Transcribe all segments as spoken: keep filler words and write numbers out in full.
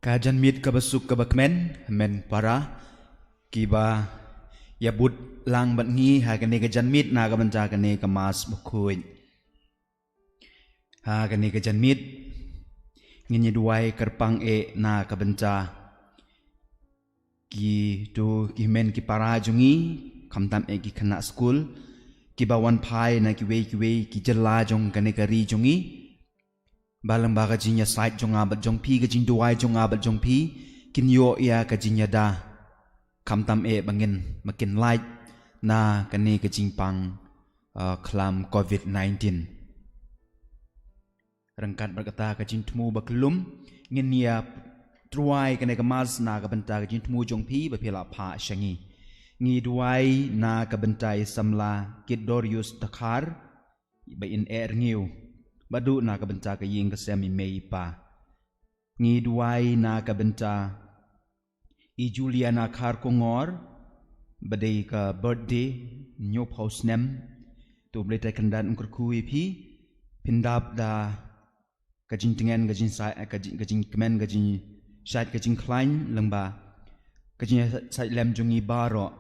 Ka janmiet kaba suk kaba kmen, men para, kiba ïabud lang bad ngi ha kane ka janmiet na ka bynta kane ka Mass bakhuid. Ha kane ka janmiet, ngin ïa duwai kyrpang eh na ka bynta kito ki hynmen ki para jong ngi, khamtam eh ki khynnah skul, kiba wan phai na kiwei kiwei ki jylla jong kane ka ri jong ngi. Ba lyngba ka jingïasaid jong nga bad jong phi, ka jingduwai jong nga bad jong phi, kin ïoh ïa ka jingïada, khamtam eh ba ngin, ba kin lait na kane ka jingpang, uh, khlam covid nineteen. Ryngkat bad kata ka jingthmu ba khlum, ngin ïa duwai kane ka Mass na ka bynta ka jingthmu jong phi ba phi la phah sha ngi. Ngi duwai na ka bynta i samla Kidorius Dkhar, ba in eh rngiew, bad ruh na ka bynta ka ïing ka sem, i mei i pa. Ngi duwai na ka bynta i Juliana Kharkongor, ba dei ka birthday, hynñiewphew snem. To U Blei Trai Kynrad un kyrkhu ïa phi, phin dap da ka jingtngen, ka jingsa-, ka jing-, ka jingkmen, ka jingshait, ka jingkhlaiñ, lyngba ka jingshait lem jong ngi baroh.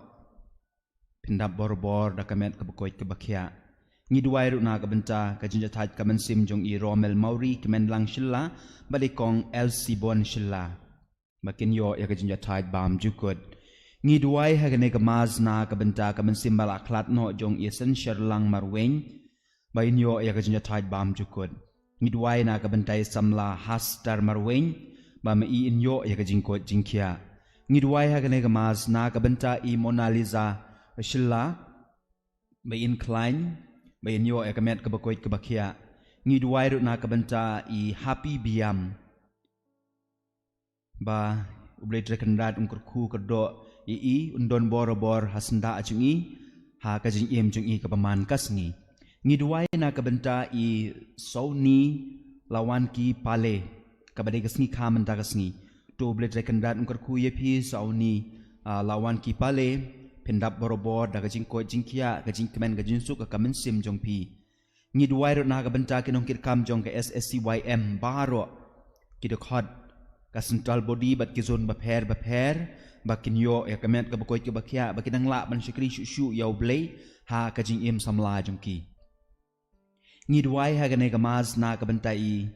Phin dap bor bor da ka met kaba koit kaba khiah. Ngi duwai ruh na ka bynta ka jingïathait ka mynsiem jong i Romel Mawrie Kmenlang Shylla, bad i kong Elsie Bon Shylla, ba kin ïoh ïa ka jingïathait bymjukut. Ngi duwai ha kane ka Mass na ka bynta ka mynsiem ba la khlad noh jong i Sensher Lang Marwein, ba in ïoh ïa ka jingïathait bymjukut. Ngi duwai na ka bynta i samla Hester Marwein, ba ma i in ïoh ïa ka jingkoit jingkhiah. Ngi duwai ha kane ka Mass na ka bynta i Mona Lisa Shylla, ba in khlaiñ, ba in ïoh ïa ka met kaba koit kaba khiah. Ngi duwai ruh na ka bynta i Happy Biam, ba U Blei Trai Kynrad un kyrkhu kyrdoh ïa i, un don bor bor ha syndah jong i, ha ka jingim jong i kaba man ka sngi. Ngi duwai na ka bynta i Sauni Lawanki Pale, kaba dei ka sngi kha mynta ka sngi. To U Blei Trai Kynrad un kyrkhu ïa phi Sauni, ah, Lawanki Pale, phin dap bor bor da ka jingkoit jingkhiah, ka jingkmen, ka jingsuk ha ka mynsiem jong phi. Ngi duwai ruh na ka bynta ki nongkitkam jong ka S S C Y M baroh, ki dkhot ka central body bad ki zone bapher bapher, ba kin ïoh ïa ka met kaba koit kaba khiah, ba kin nang lah ban shakri shuh shuh ïa U Blei ha ka jingim samla jong ki. Ngi duwai ha kane ka Mass na ka bynta i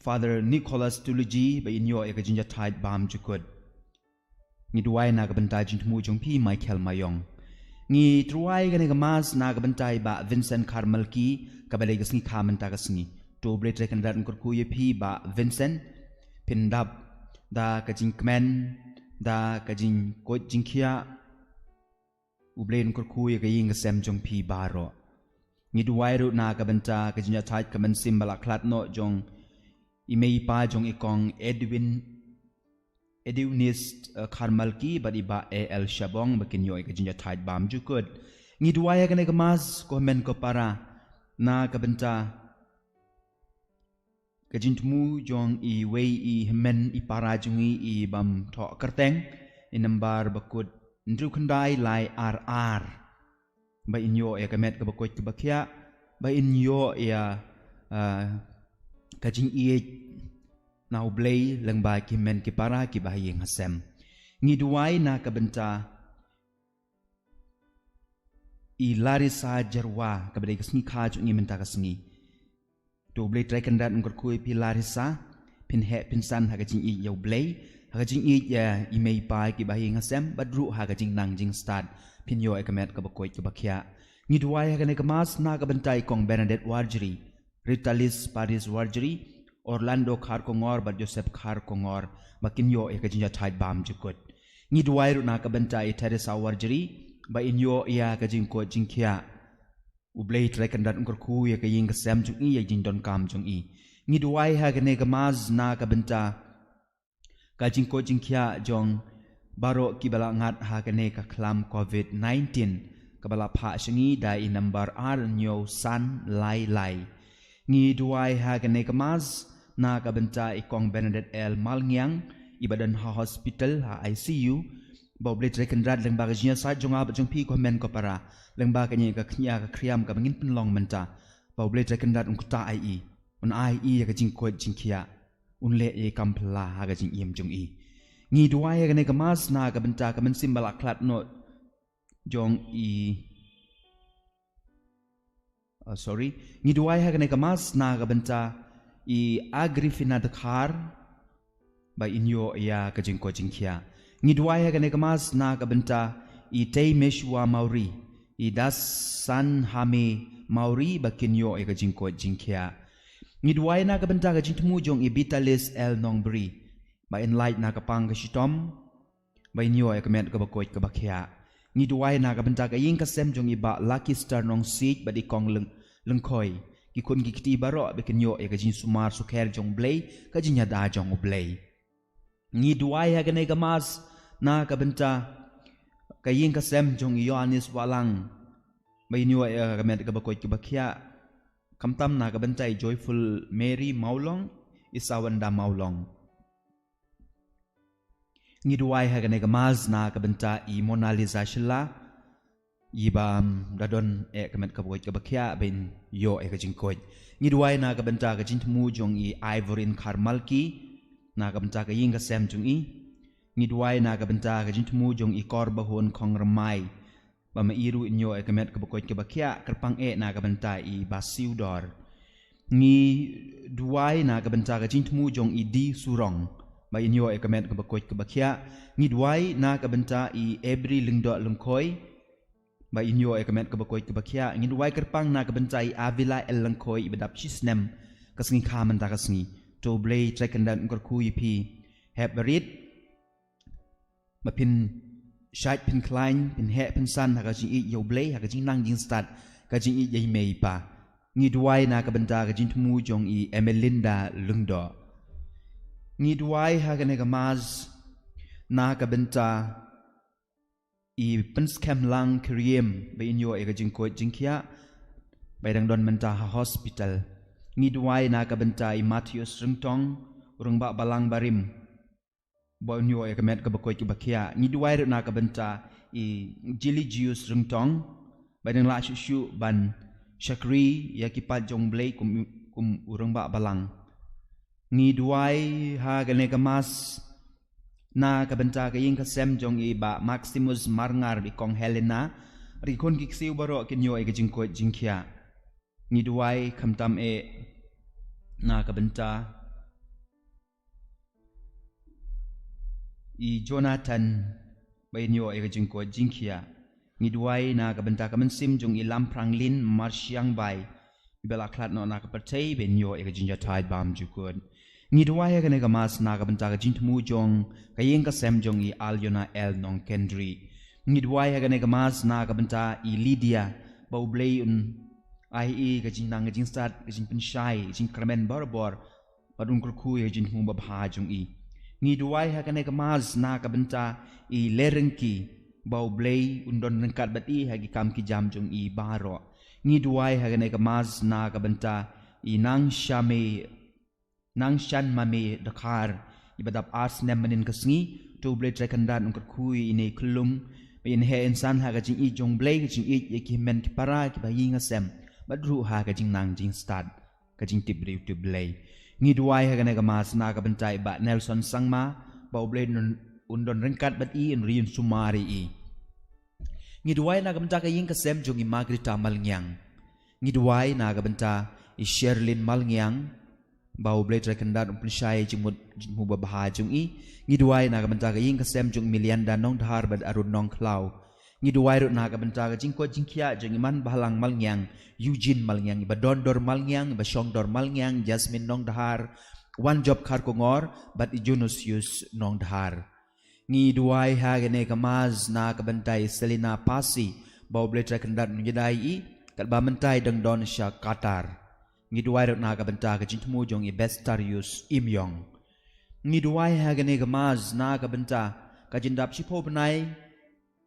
Father Nicholas Tuluji, ba in ïoh ïa ka jingïathait bymjukut. Ngi duwai na ka bynta jingthmu jong phi Michael Mayong. Ngi duwai kane ka Mass na ka bynta i Bah Vincent Kharmalki, kaba dei ka sngi kha mynta ka sngi. To U Blei Trai Kynrad un kyrkhu ïa phi Bah Vincent, phin dap da ka jingkmen, da ka jingkoit jingkhiah. U Blei un kyrkhu ïa ka ïing ka sem jong phi baroh. Ngi duwai ruh na ka bynta ka jingïathait ka mynsiem ba la khlad noh jong i mei i pa jong i kong Edwin, Edwinist, eh, Kharmalki, bad i Bah A L Shabong, ba kin ïoh ïa ka jingïathait bymjukut. Ngi duwai ha kane ka Mass, ko hynmen ko para, na ka bynta ka jingthmu jong iwei i hynmen i para jong ngi i bym thoh kyrteng, i number ba kut hynriew khyndai lai ar ar. Ba in ïoh ïa ka met kaba koit kaba khiah, ba in ïoh ïa, ah, ka jingïeit na U Blei lyngba ki hynmen ki para kiba ha ïing ha sem. Ngi duwai na ka bynta i Larissa Jarwa, kaba dei ka sngi kha jong i mynta ka sngi. To U Blei Trai Kynrad un kyrkhu ïa phi Larissa, phin heh phin san ha ka jingïeit ïa U Blei, ha ka jingïeit ïa i mei i pa kiba ha ïing ha sem, bad ruh ha ka jingnang jingstad, phin ïoh ïa ka met kaba koit kaba khiah. Ngi duwai ha kane ka Mass na ka bynta i kong Bernadette Warjri, Ritalis Paris Warjri, Orlando Kharkongor bad Joseph Kharkongor, ba kin ïoh ïa ka jingïathait bymjukut. Ngi duwai ruh na ka bynta i Teresa Warjri, ba in ïoh ïa ka jingkoit jingkhiah. U Blei Trai Kynrad un kyrkhu ïa ka ïing ka sem jong i, ïa ka jingdonkam jong i. Ngi duwai ha kane ka Mass na ka bynta ka jingkoit jingkhiah jong baroh kiba la ngat ha kane ka khlam covid nineteen, kaba la phah sha ngi da i number ar hynñiew san lai lai. Ngi duwai ha kane ka Mass na ka bynta i kong Bernadette L Malngiang, iba don ha hospital, ha I C U, ba U Blei Trai Kynrad lyngba ka jingïasaid jong nga bad jong phi ko hynmen ko para, lyngba kane ka khñiah ka khriam kaba ngin pynlong mynta, ba U Blei Trai Kynrad un ktah ïa i, un ai ïa i ïa ka jingkoit jingkhiah. un leh ïa i kam phylla ha ka jingim jong i. Ngi duwai ha kane ka Mass na ka bynta ka mynsiem ba la khlad noh jong i Oh, sorry. Ngi duwai ha kane ka Mass na ka bynta i Agrifina Dkhar ba in ïoh ïa ka jingkoit jingkhiah. Ngi duwai ha kane ka Mass na ka bynta i Teimeshwa Mawri, i Dasan Hame Mawri ba kin ïoh ïa ka jingkoit jingkhiah. Ngi duwai na ka bynta ka jingthmu jong i Bitalis L Nongbri ba in lait na ka pang ka shitom ba in ïoh ïa ka met kaba koit kaba khiah. Ngi duwai na ka bynta ka ïing ka sem jong i Bah Lucky Star Nongsiej bad i Kong Leng-, Lengkhoi. Ki khun ki kti baroh ba kin ïoh ïa ka jingsumar sukher jong U Blei, ka jingïada jong U Blei. Ngi duwai ha kane ka Mass na ka bynta ka ïing ka sem jong i Ïoannis Wahlang ba in ïoh ïa ka met kaba koit kaba khiah. Khamtam na ka bynta i Joyful Mary Mawlong, i Sawanda Mawlong. Ngi duwai ha kane ka Mass na ka bynta i Mona Lisa Shylla, i ba, um, da don ïa ka met kaba koit kaba khiah ba in ïoh ïa ka jingkoit. Ngi duwai na ka bynta ka jingthmu jong i Ivorin Kharmalki na ka bynta ka ïing ka sem jong i. Ngi duwai na ka bynta ka jingthmu jong i Korbahun Khongrmai ba ma i ruh in ïoh ïa ka met kaba koit kaba khiah, kyrpang eh na ka bynta i Bah Siewdor. Ngi duwai na ka bynta ka jingthmu jong i Di Surong ba in ïoh ïa ka met kaba koit kaba khiah. Ngi duwai na ka bynta i Ebri Lyngdoh Lyngkhoi ba in ïoh ïa ka met kaba koit kaba khiah. Ngi duwai kyrpang na ka bynta i Avila L Lyngkhoi i ba dap shi snem ka sngi kha mynta ka sngi. To U Blei Trai Kynrad un kyrkhu ïa phi. Hep barit ba phin shait phin khlaiñ, phin heh phin san ha ka jingïeit ïa U Blei, ha ka jingnang jingstad, ka jingïeit ïa i mei i pa. Ngi duwai na ka bynta ka jingthmu jong i Emelinda Lyngdoh. Ngi duwai ha kane ka Mass na ka bynta i Pynskhem Lang Kyriem ba in ïoh ïa ka jingkoit jingkhiah ba i dang don mynta ha hospital. Ngi duwai na ka bynta i Matthews Ryngtong, u rangbah balang barim, ba un ïoh ïa ka met kaba koit kaba khiah. Ngi duwai ruh na ka bynta i Jilijius Ryngtong ba dang lah shuh shuh ban shakri ïa ki paid jong U Blei kum, kum u rangbah balang. Ngi duwai ha kane ka Mass na ka bynta ka ïing ka sem jong i Bah Maximus Marngar bad i Kong Helena, bad ki khun ki ksiew baroh kin ïoh ïa ka jingkoit jingkhiah. Ngi duwai khamtam eh na ka bynta i Jonathan ba in ïoh ïa ka jingkoit jingkhiah. Ngi duwai na ka bynta ka mynsiem jong i Lampranglin Marshiangbai i ba la khlad noh na ka pyrthei ba in ïoh ïa ka jingjahthait bymjukut. Ngi duwai ha kane ka Mass na ka bynta ka jingthmu jong ka ïing ka sem jong i Aliona L Nongkendri. Ngi duwai ha kane ka Mass na ka bynta i Lydia ba U Blei un ai i ka jingnang ka jingstad, ka jingpynshai, ka jingkyrmen barabor, bad un kyrkhu ïa ka jingthmu babha jong i. Ngi duwai ha kane ka Mass na ka bynta i Lerengki ba U Blei un don ryngkat bad i ha ki kam ki jam jong i baroh. Ngi duwai ha kane ka Mass na ka bynta i Nang Shame, Nang Shan Mame Dkhar i ba dap ar snem mynnin ka sngi. To U Blei Trai Kynrad un kyrkhu ïa ine i khyllung ba in heh in san ha ka jingïeit jong U Blei, ka jingïeit ïa ki hynmen ki para, ki ba ïing ha sem, bad ruh ha ka jingnang jingstad, ka jingtip briew tip Blei. Ngi duwai ha kane ka Mass na ka bynta i Bah Nelson Sangma ba U Blei un, un don ryngkat bad i, un ri un sumar ïa i. Ngi duwai na ka bynta ka ïing ka sem jong i Margarita Malngiang. Ngi duwai na ka bynta i Sherlyn Malngiang ba U Blei Trai Kynrad un pynshai jingmut jingthmu babha jong i. Ngi duwai na ka bynta ka ïing ka sem jong i Milianda Nongdhar bad Arun Nongkhlaw. Ngi duwai ruh na ka bynta ka jingkoit jingkhiah jong i Man Bhalang Malngiang, Eugene Malngiang, i ba Dondor Malngiang, i ba Shongdor Malngiang, Jasmine Nongdhar, Wanjop Kharkongor bad i Jonosius Nongdhar. Ngi duwai ha kane ka Mass na ka bynta i Selina Pasi ba U Blei Trai Kynrad un ïada ïa i, katba mynta i dang don sha Qatar. Ngi duwai ruh na ka bynta ka jingthmu jong i Bestarius Imyong. Ngi duwai ha kane ka Mass na ka bynta ka jingdap shiphew bnai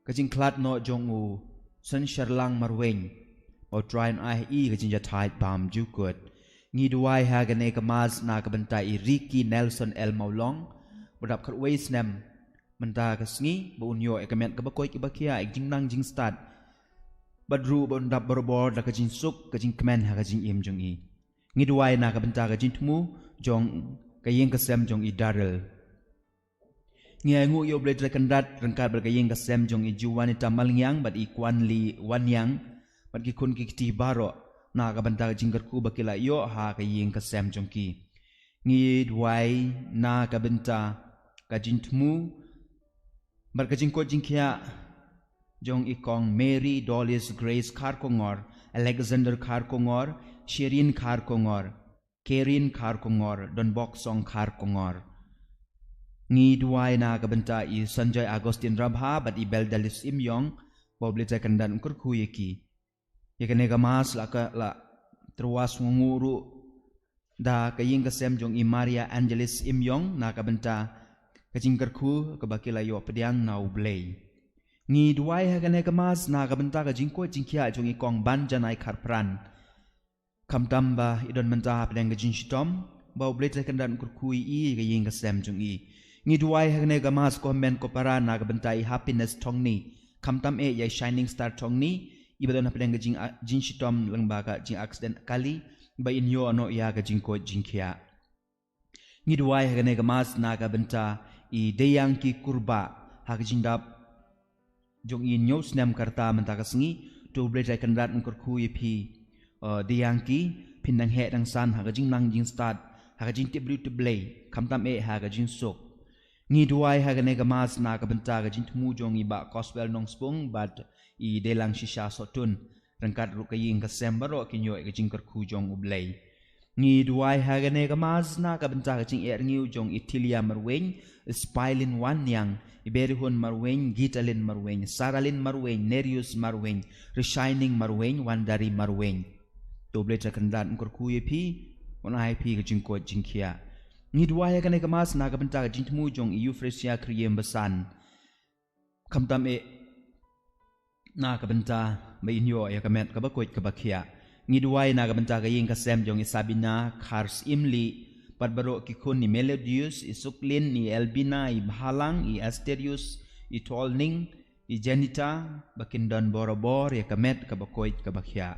ka jingkhlad noh jong u Sensharlang Marwein, ba U Trai un ai ha i ka jingjahthait bymjukut. Ngi duwai ha kane ka Mass na ka bynta i Ricky Nelson L Mawlong ba dap khatwei snem mynta ka sngi, ba un ïoh ïa ka met kaba koit kaba khiah, ïa ka jingnang jingstad, bad ruh ba un dap barabor da ka jingsuk, ka jingkmen ha ka jingim jong i. Ngi duwai na ka bynta ka jingthmu jong ka ïing ka sem jong i Darrell. Ngi ai nguh ïa U Blei Trai Kynrad ryngkat bad ka ïing ka sem jong i Juanita Malngiang bad i Kwan Li Waniang bad ki khun ki kti baroh na ka bynta ka jingkyrkhu ba ki la ïoh ha ka ïing ka sem jong ki. Ngi duwai na ka bynta ka jingthmu bad ka jingkoit jingkhiah jong i kong Mary Dolis Grace Kharkongor, Alexander Kharkongor, Shirin Kharkongor, Kerin Kharkongor, Donbok Song Kharkongor. Ngi duwai na ka bynta i Sanjay Augustine Rabha bad i Beldalis Imyong, ba U Blei Trai Kynrad un kyrkhu ïa ki. Ïa kane ka mass la ka la tyrwa sngewnguh ruh da ka ïing ka sem jong i Maria Angelis Imyong na ka bynta ka jingkyrkhu kaba ki la ïoh pdiang na U Blei. Ngi duwai ha kane ka mass na ka bynta ka jingkoit jingkhiah jong i kong Banjanai Kharpran. Khamtam ba i don mynta hapdeng ka jingshitom, ba U Blei Trai Kynrad un kyrkhu ïa i, ka ïing ka sem jong i. Ngi duwai ha kane ka mass ko hynmen ko para na ka bynta i Happiness Thongni. Khamtam eh ïa i Shining Star Thongni, i ba don hapdeng ka jing, jingshitom lyngba ka jingaccident kali, ba in ïoh noh ïa ka jingkoit jingkhiah. Ngi duwai ha kane ka mass na ka bynta i Deiang Ki Kurbah, ha ka jingdap jong i hynñiew snem ka rta mynta ka sngi, to U Blei Trai Kynrad un kyrkhu ïa phi, eh, Deiang Ki, phin dang heh dang san ha ka jingnang jingstad, ha ka jingtip briew tip Blei, khamtam eh ha ka jingsuk. Ngi duwai ha kane ka mass na ka bynta ka jingthmu jong i Bah Coswell Nongspung bad i Deilang Shisha Sohtun, ryngkat ruh ka ïing ka sem baroh kin ïoh ïa ka jingkyrkhu jong U Blei. Ngi duwai ha kane ka mass na ka bynta ka jingeh rngiew jong i Tilia Marwein, i Spailin Wanniang, i Berihun Marwein, Gitalin Marwein, Saralin Marwein, Nerius Marwein, Rishining Marwein, Wandari Marwein. To U Blei Trai Kynrad un kyrkhu ïa phi, un ai phi ka jingkoit jingkhiah. Ngi duwai ha kane ka mass na ka bynta ka jingthmu jong i Euphrasia Khriembasan. Khamtam eh na ka bynta ba in ïoh ïa ka met kaba koit kaba khiah. Ngi duwai na ka bynta ka ïing ka sem jong i Sabina Khar Syiemlieh bad baroh ki khun, i Melodius, i Suklin, i Elbina, i Bhalang, i Asterius, i Tolning, i Janita, ba kin don borabor ïa ka met kaba koit kaba khiah.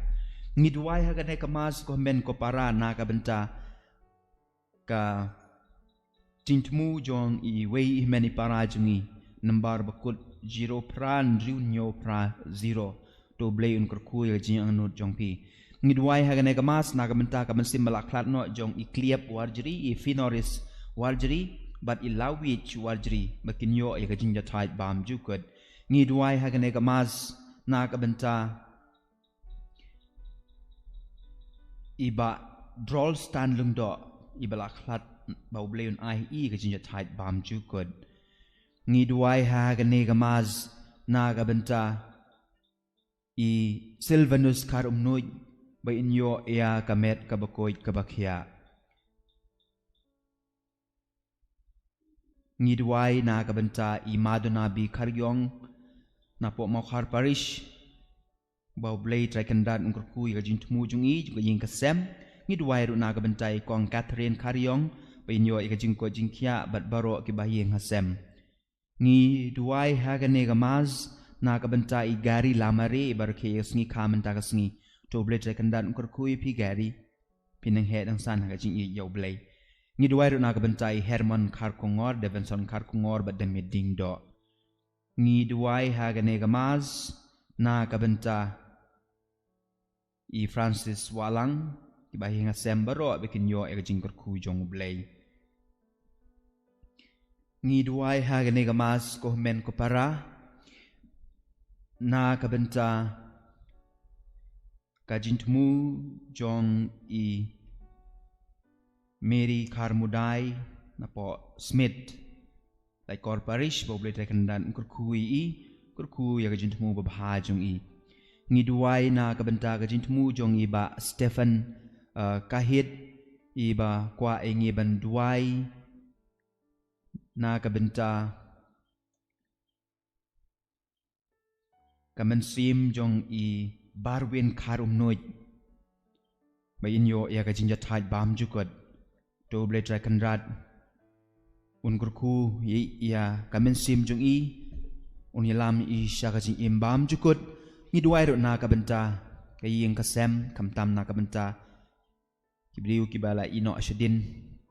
Ngi duwai ha kane ka mass ko hynmen ko para na ka bynta ka jingthmu jong iwei i hynmen i para jong ngi, nambar ba kut zero phra hynriew hynñiew phra zero. To U Blei un kyrkhu ïa ka jingangnud jong phi. Ngi duwai ha kane ka mass na ka bynta ka mynsiem ba la khlad noh jong i Kliep Warjri, i Finoris Warjri bad i Lawich Warjri, ba kin ïoh ïa ka jingjahthait bam jukut. Ngi duwai ha kane ka mass na ka bynta i Bah Drolstan Lyngdoh, i ba la khlad, ba U Blei un ai ïa i ka jingjahthait bam jukut. Ngi duwai ha kane ka mass na ka bynta i Silvanus Kharumnuid, ba in ïoh ïa ka met kaba koit kaba khiah. Ngi duwai na ka bynta i Madonna B Kharïong, napoh Mawkhar Parish, ba U Blei Trai Kynrad un kyrkhu ïa ka jingthmu jong i, jong ka ïing ka sem. Ngi duwai ruh na ka bynta i kong Catherine Kharïong, ba in ïoh ïa ka jingkoit jingkhiah bad baroh ki bahaïing hasem. Ngi duwai ha kane ka mass na ka bynta i Gari Lamare, i ba rakhe ïa ka sngi kha mynta ka sngi. To U Blei Trai Kynrad un kyrkhu ïa phi Gari, phin nang heh nang san ha ka jingïeit ïa U Blei. Ngi duwai ruh na ka bynta i Herman Kharkongor, Davidson Kharkongor bad Damit Diengdoh. Ngi duwai ha kane ka mass na ka bynta i Francis Wahlang, ki bahaïing hasem baroh ba kin ïoh ïa ka jingkyrkhu jong U Blei. Ngi duwai ha kane ka mass ko hynmen ko para na ka bynta ka jingthmu jong i Mary Kharmudai napoh Smit, Laitkor Parish, ba U Blei Trai Kynrad un kyrkhu ïa i, kyrkhu ïa ka jingthmu babha jong i. Ngi duwai na ka bynta ka jingthmu jong i Bah Stephen, eh, Kahit, i ba kwah ïa ngi ban duwai na ka bynta ka mynsiem jong i Barwin Kharumnuid, ba in ïoh ïa ka jingjahthait bam jukut. To U Blei Trai Kynrad un kyrkhu ïa, ïa ka mynsiem jong i, un ïalam i sha ka jingim bam jukut. Ngi duwai ruh na ka bynta ka ïing ka sem, khamtam na ka bynta ki briew ki ba la ïeh noh shadien,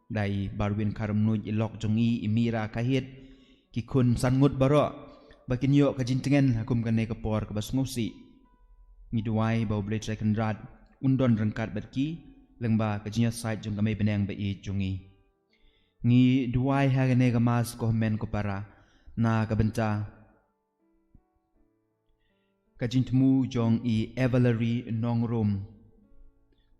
Da i Barwin Kharumnuid, i lok jong i, i Mira Kahit, ki khun san ngut baroh ba kin ïoh ka jingtngen ha kum kane ka por kaba sngewsih. Ngi duwai ba U Blei Trai Kynrad un don ryngkat bad ki, lyngba ka jingïasaid jong ka Mei Bneng ba ïeit jong ngi. Ngi duwai ha kane ka Mass, ko hynmen ko para, na ka bynta ka jingthmu jong i Evelary Nongrum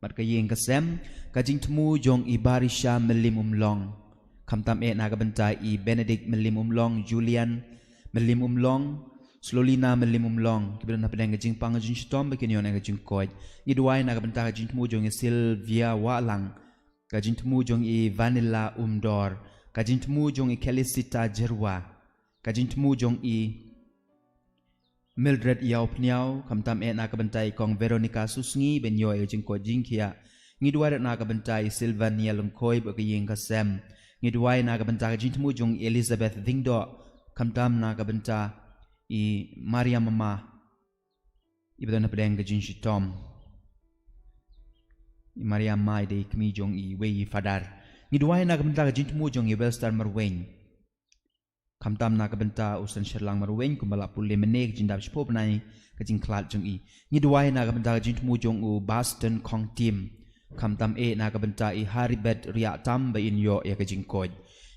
bad ka ïing ka sem, ka jingthmu jong i Barisha Mylliem Umlong, khamtam eh na ka bynta i Benedict Mylliem Umlong, Julian Mylliem Umlong, Slolina Mylliem Umlong, kiba don hapdeng ka jingpang ka jingshitom ba kin ïoh ïa ka jingkoit. Ngi duwai na ka bynta ka jingthmu jong i Sylvia Wahlang, ka jingthmu jong i Vanilla Umdor, ka jingthmu jong i Kelisita Jerwa, ka jingthmu jong i Mildred Ïawphniaw, khamtam eh na ka bynta i Kong Veronica Susngi, ban ïoh ïa ka jingkoit jingkhiah. Ngi duwai ruh na ka bynta i Sylvania Lyngkhoi bad ka ïing ka sem. Ngi duwai na ka bynta ka jingthmu jong i Elizabeth Dingdoh, khamtam na ka bynta i Maria Mama, iba don hapdeng ka jingshitom. I Maria Mama i dei i kmie jong iwei i Father. Ngi duwai na ka bynta ka jingthmu jong i Welstar Marwein, khamtam na ka bynta u Sensherlang Marwein, kumba la pule mynne, ka jingdap shiphew bnai ka jingkhlad jong i. Ngi duwai na ka bynta ka jingthmu jong u Baston Khongtim, khamtam eh na ka bynta i Haribet Riahtam, ba in ïoh ïa ka jingkoit.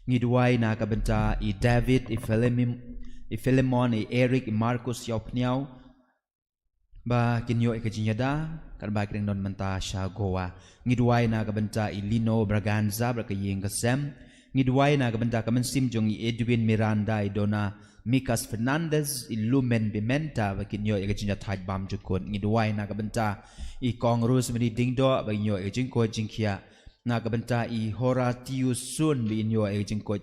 Ngi duwai na ka bynta i David, i Philemon, i Philemon, i Eric, i Marcus Ïawphniaw, ba kin ïoh ïa ka jingïada katba ki dang don mynta sha Goa. Ngi duwai na ka bynta i Lino Braganza bad ka ïing ka sem. Ngi duwai na ka bynta ka mynsiem jong i Edwin Miranda, i Donna Micas Fernandez, i Lumen Pimenta, ba kin ïoh ïa ka jingïathait bymjukut. Ngi duwai na ka bynta i Kong Rosemary Dingdoh, ba kin ïoh ïa ka jingkoit jingkhiah. Na ka bynta i Horatius Sun, ba kin ïoh ïa ka jingkoit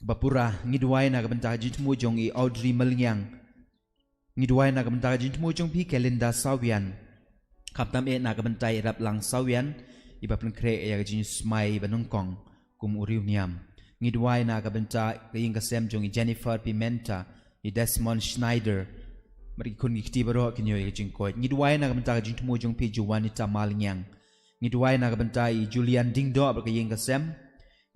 ba pura. Ngi duwai na ka bynta ka jingthmu jong i Audrey Malngiang. Ngi duwai na ka bynta ka jingthmu jong phi Kelinda Sawian, khamtam eh na ka bynta i Raplang Sawian, iba pynkhreh ïa ka jingsmai ba nyngkong kum u riewniam. Ngi duwai na ka bynta ka ïing ka sem jong i Jennifer Pimenta, i Desmond Schneider, bad ki khun ki kti baroh kin ïoh ïa ka jingkoit. Ngi duwai na ka bynta ka jingthmu jong phi Juanita Malngiang. Ngi duwai na ka bynta i Julian Dingdoh bad ka ïing ka sem.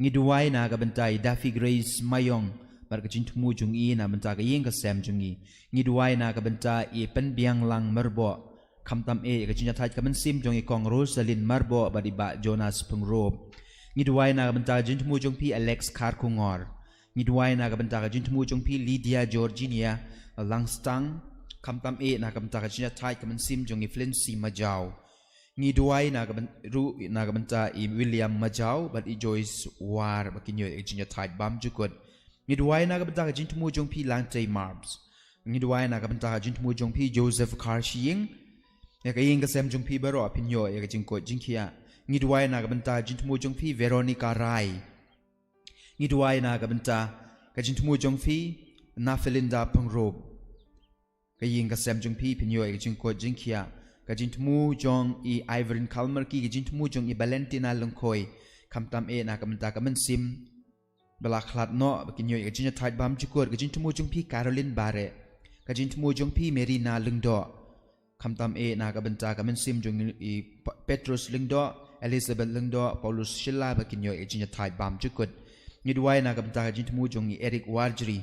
Ngi duwai na ka bynta i Daffy Grace Mayong bad ka jingthmu jong i na ka bynta ka ïing ka sem jong i. Ngi duwai na ka bynta i Pynbianglang Myrboh, khamtam eh ka jingïathait ka mynsiem jong i Kong Rosalyn Myrboh bad i Bah Jonas Pyngrope. Ngi duwai na ka bynta ka jingthmu jong phi Alex Kharkongor. Ngi duwai na ka bynta ka jingthmu jong phi Lydia Georginia Langstang, khamtam eh na ka bynta ka jingïathait ka mynsiem jong i Flincy Majaw. Ngi duwai na ka byn-, ruh na ka bynta i William Majaw bad i Joyce War, ba kin ïoh ïa ka jingïathait bymjukut. Ngi duwai na ka bynta ka jingthmu jong phi Langtei Marbs. Ngi duwai na ka bynta ka jingthmu jong phi Joseph Kharshiing, ïa ka ïing ka sem jong phi baroh phin ïoh ïa ka jingkoit jingkhiah. Ngi duwai na ka bynta ka jingthmu jong phi Veronica Rai. Ngi duwai na ka bynta ka jingthmu jong phi Nafelinda Pyngrope, ka ïing ka sem jong phi phin ïoh ïa ka jingkoit jingkhiah. Ka jingthmu jong i Ivorin Kalmarki, ka jingthmu jong i Valentina Lyngkhoi, khamtam eh na ka bynta ka mynsiem ba la khlad noh, ba kin ïoh ïa ka jingïathait bymjukut. Ka jingthmu jong phi Caroline Bareh, ka jingthmu jong phi Merina Lyngdoh, khamtam eh na ka bynta ka mynsiem jong i Pa-, Petrus Lyngdoh, Elizabeth Lyngdoh, Paulus Shylla, ba kin ïoh ïa ka jingïathait bymjukut. Ngi duwai na ka bynta ka jingthmu jong i Eric Warjri.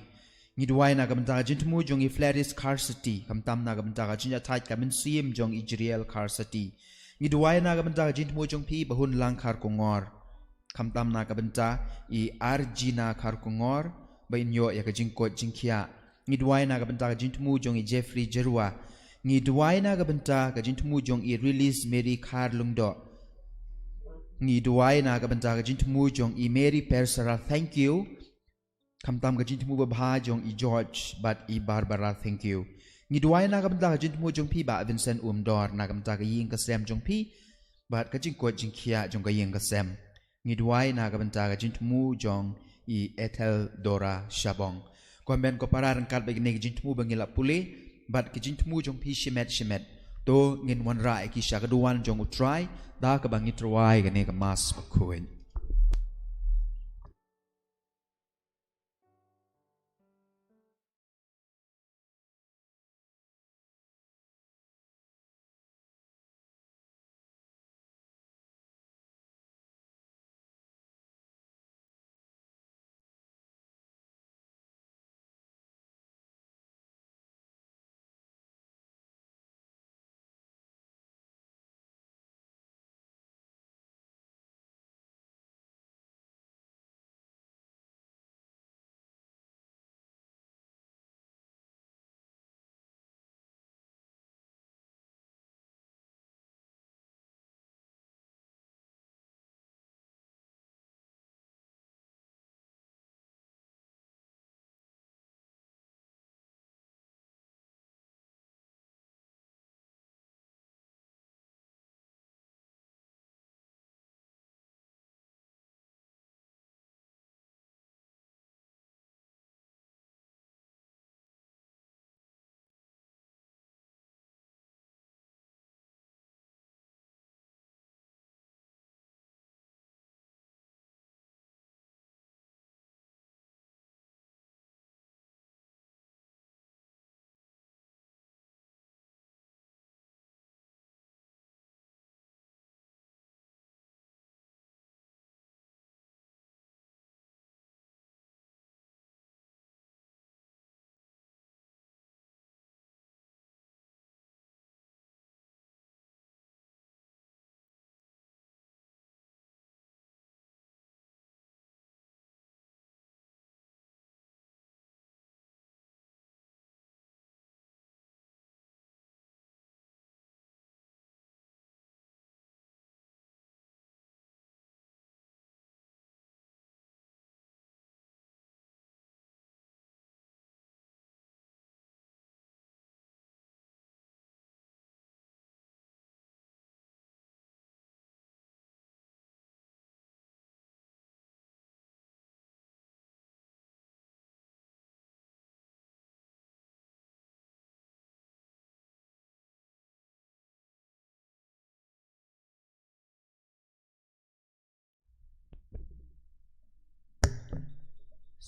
Ngi duwai na ka bynta ka jingthmu jong i Flaris Kharsati, khamtam na ka bynta ka jingïathait ka mynsiem jong i Jriel Kharsati. Ngi duwai na ka bynta ka jingthmu jong phi Bahunlang Kharkongor, khamtam na ka bynta i Arjina Kharkongor, ba in ïoh ïa ka jingkoit jingkhiah. Ngi duwai na ka bynta ka jingthmu jong i Jeffrey Jyrwa. Ngi duwai na ka bynta ka jingthmu jong i Release Mary Kharlyngdoh. Ngi duwai na ka bynta ka jingthmu jong i Mary Persara Thank You, khamtam ka jingthmu babha jong i George bad i Barbara Thank You. Ngi duwai na ka bynta ka jingthmu jong phi Bah Vincent Umdor, na ka bynta ka ïing ka sem jong phi bad ka jingkoit jingkhiah jong ka ïing ka sem. Ngi duwai na ka bynta ka jingthmu jong i Ethel Dora Shabong. Ko hynmen ko para, ryngkat bad kine ki jingthmu ba ngi la pule bad ki jingthmu jong phi shimet shimet, to ngin wanrah ïa ki sha ka duwan jong U Trai da kaba ngi tyrwa ïa kane ka Mass bakhuid.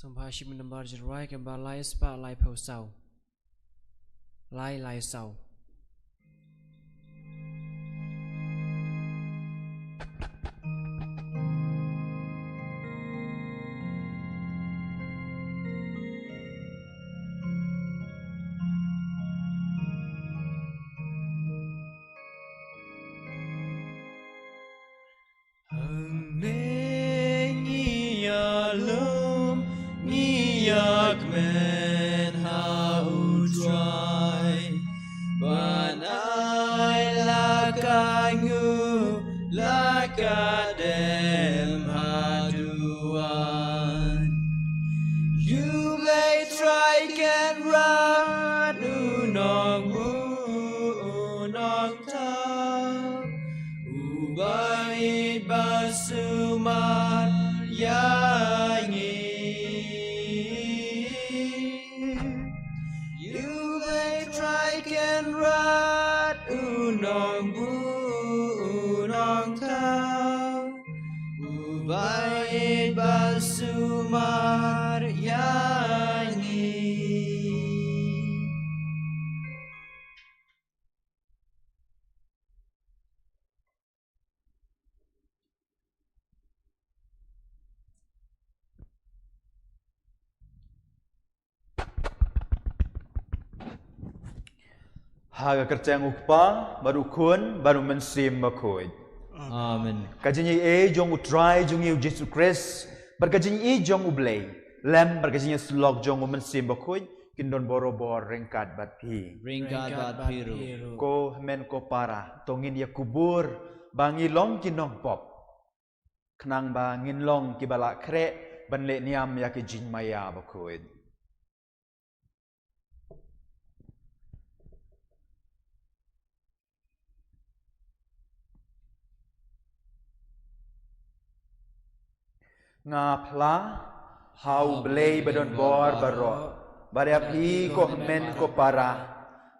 Tang ba shim nambar jingrwai kaba lai spah laiphew saw. Lai lai saw. Hangne ngi ïalum, ngi ïakmen ha U Trai. Ban ai la ka nguh, la ka dem haduh. U Blei Trai Kynrad, U Nongbuh, U Nongthaw, Uba ïeit ba sumar ïa ngi. U Blei Trai Kynrad, U Nongbuh, U Nongthaw, Uba ïeit ba sumar ïa ngi. Ha ka kyrteng U Kpa, bad U Khun, bad U Mynsiem Bakhuid. Amen. Ka jingïeit jong U Trai jong ngi U Jisu Khrist, bad ka jingïeit jong U Blei, lem bad ka jingïasyllok jong U Mynsiem Bakhuid, kin don barabor ryngkat bad phi. Ryngkat bad phi ruh. Ko hynmen ko para, to ngin ïakubur ba ngi long ki nongpop, khnang ba ngin long kiba la khreh ban leh niam ïa ki jingmaïa bakhuid. Nga phla ha U Blei ba don bor baroh, bad ïa phi ko hynmen ko para,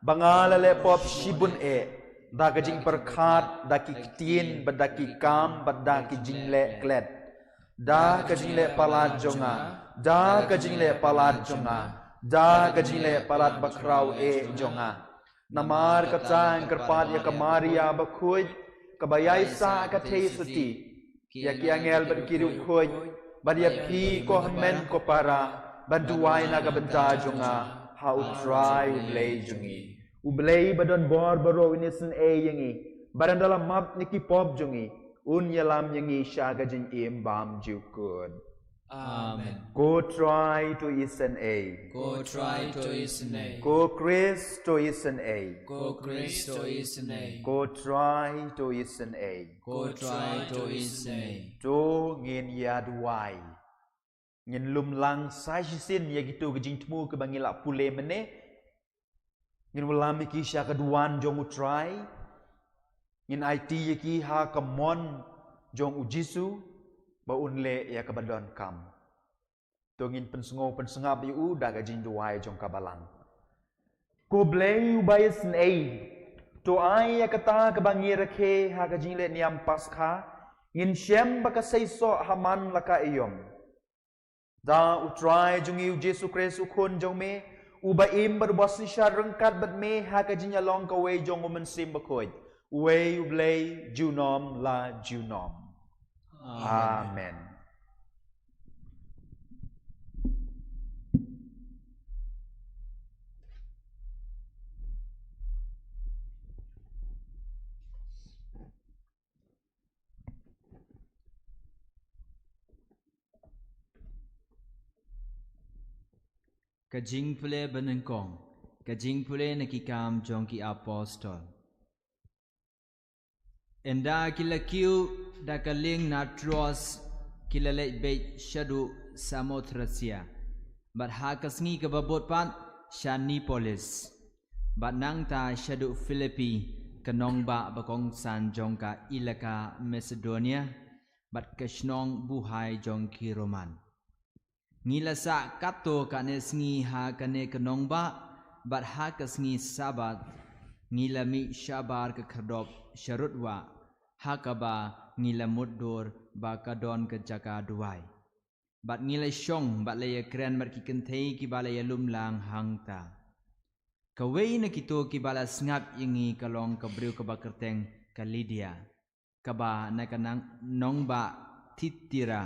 ba nga la leh pop shibun eh, da ka jingpyrkhat, da ki ktien, bad da ki kam, bad da ki jingleh klet, da ka jingleh palat jong nga, da ka jingleh palat jong nga, da ka jingleh palat bakhraw eh jong nga. Namar kata nga kyrpad ïa ka Maria bakhuid, kaba ïaisah ka theisotti, ïa ki angel bad ki riewkhuid, bad ïa phi ko hynmen ko para, ban duwai na ka bynta jong nga ha U Trai U Blei jong ngi. U Blei ba don bor baroh un isynei ïa ngi, bad ynda la map na ki pop jong ngi, un ïalam ïa ngi sha ka jingim bymjukut. Amen. Ko Trai to isynei. Ko Trai to isynei. Ko Khrist to isynei. Ko Khrist to isynei. Ko Trai to isynei. Ko Trai to isynei. To ngin ïa duwai. Ngin lum lang sa shisien ïa kito ki jingthmu kiba ngi la pule mynne. Ngin wallam ïa ki sha ka duwan jong U Trai. Ngin aiti ïa ki ha ka mon jong U Jisu, ba un leh ïa kaba donkam. To ngin pynsngew pynsngap ïa u da ka jingduwai jong ka balang. Ko Blei uba isynei, to ai ïa kata kaba ngi rakhe ha ka jingleh niam Paskha, ngin shem ba ka seisoh ha man la ka aïom. Da U Trai jong ngi U Jisu Khrist U Khun jong me, uba im bad uba synshar ryngkat bad me ha ka jingïalong kawei jong U Mynsiem Bakhuid, uwei U Blei junom la junom. Amen. Amen. Ka jingpule banyngkong, ka jingpule na ki kam jong ki apostol. Ynda ki la kiew da ka lieng na Troas, ki la leit beit shaduh Samothrasia, bad ha ka sngi kaba bud pat sha Neapolis, bad nangta shaduh Philippi, ka nongbah bakongsan jong ka ilaka Masedonia, bad ka shnong buhai jong ki Roman. Ngi la sah katto katne sngi ha kane ka nongbah, bad ha ka sngi Sabbath, ngi la mih shabar ka khyrdop sharud wah, ha kaba ngi la mutdur ba ka don ka jaka duwai. bad ngi la shong bad la ïakren bad ki kynthei kiba la ïalum lang hangta. Kawei na kito kiba la sngap ïa ngi ka long ka briew kaba kyrteng ka Lydia, kaba na ka nang-, nongbah Thiatira,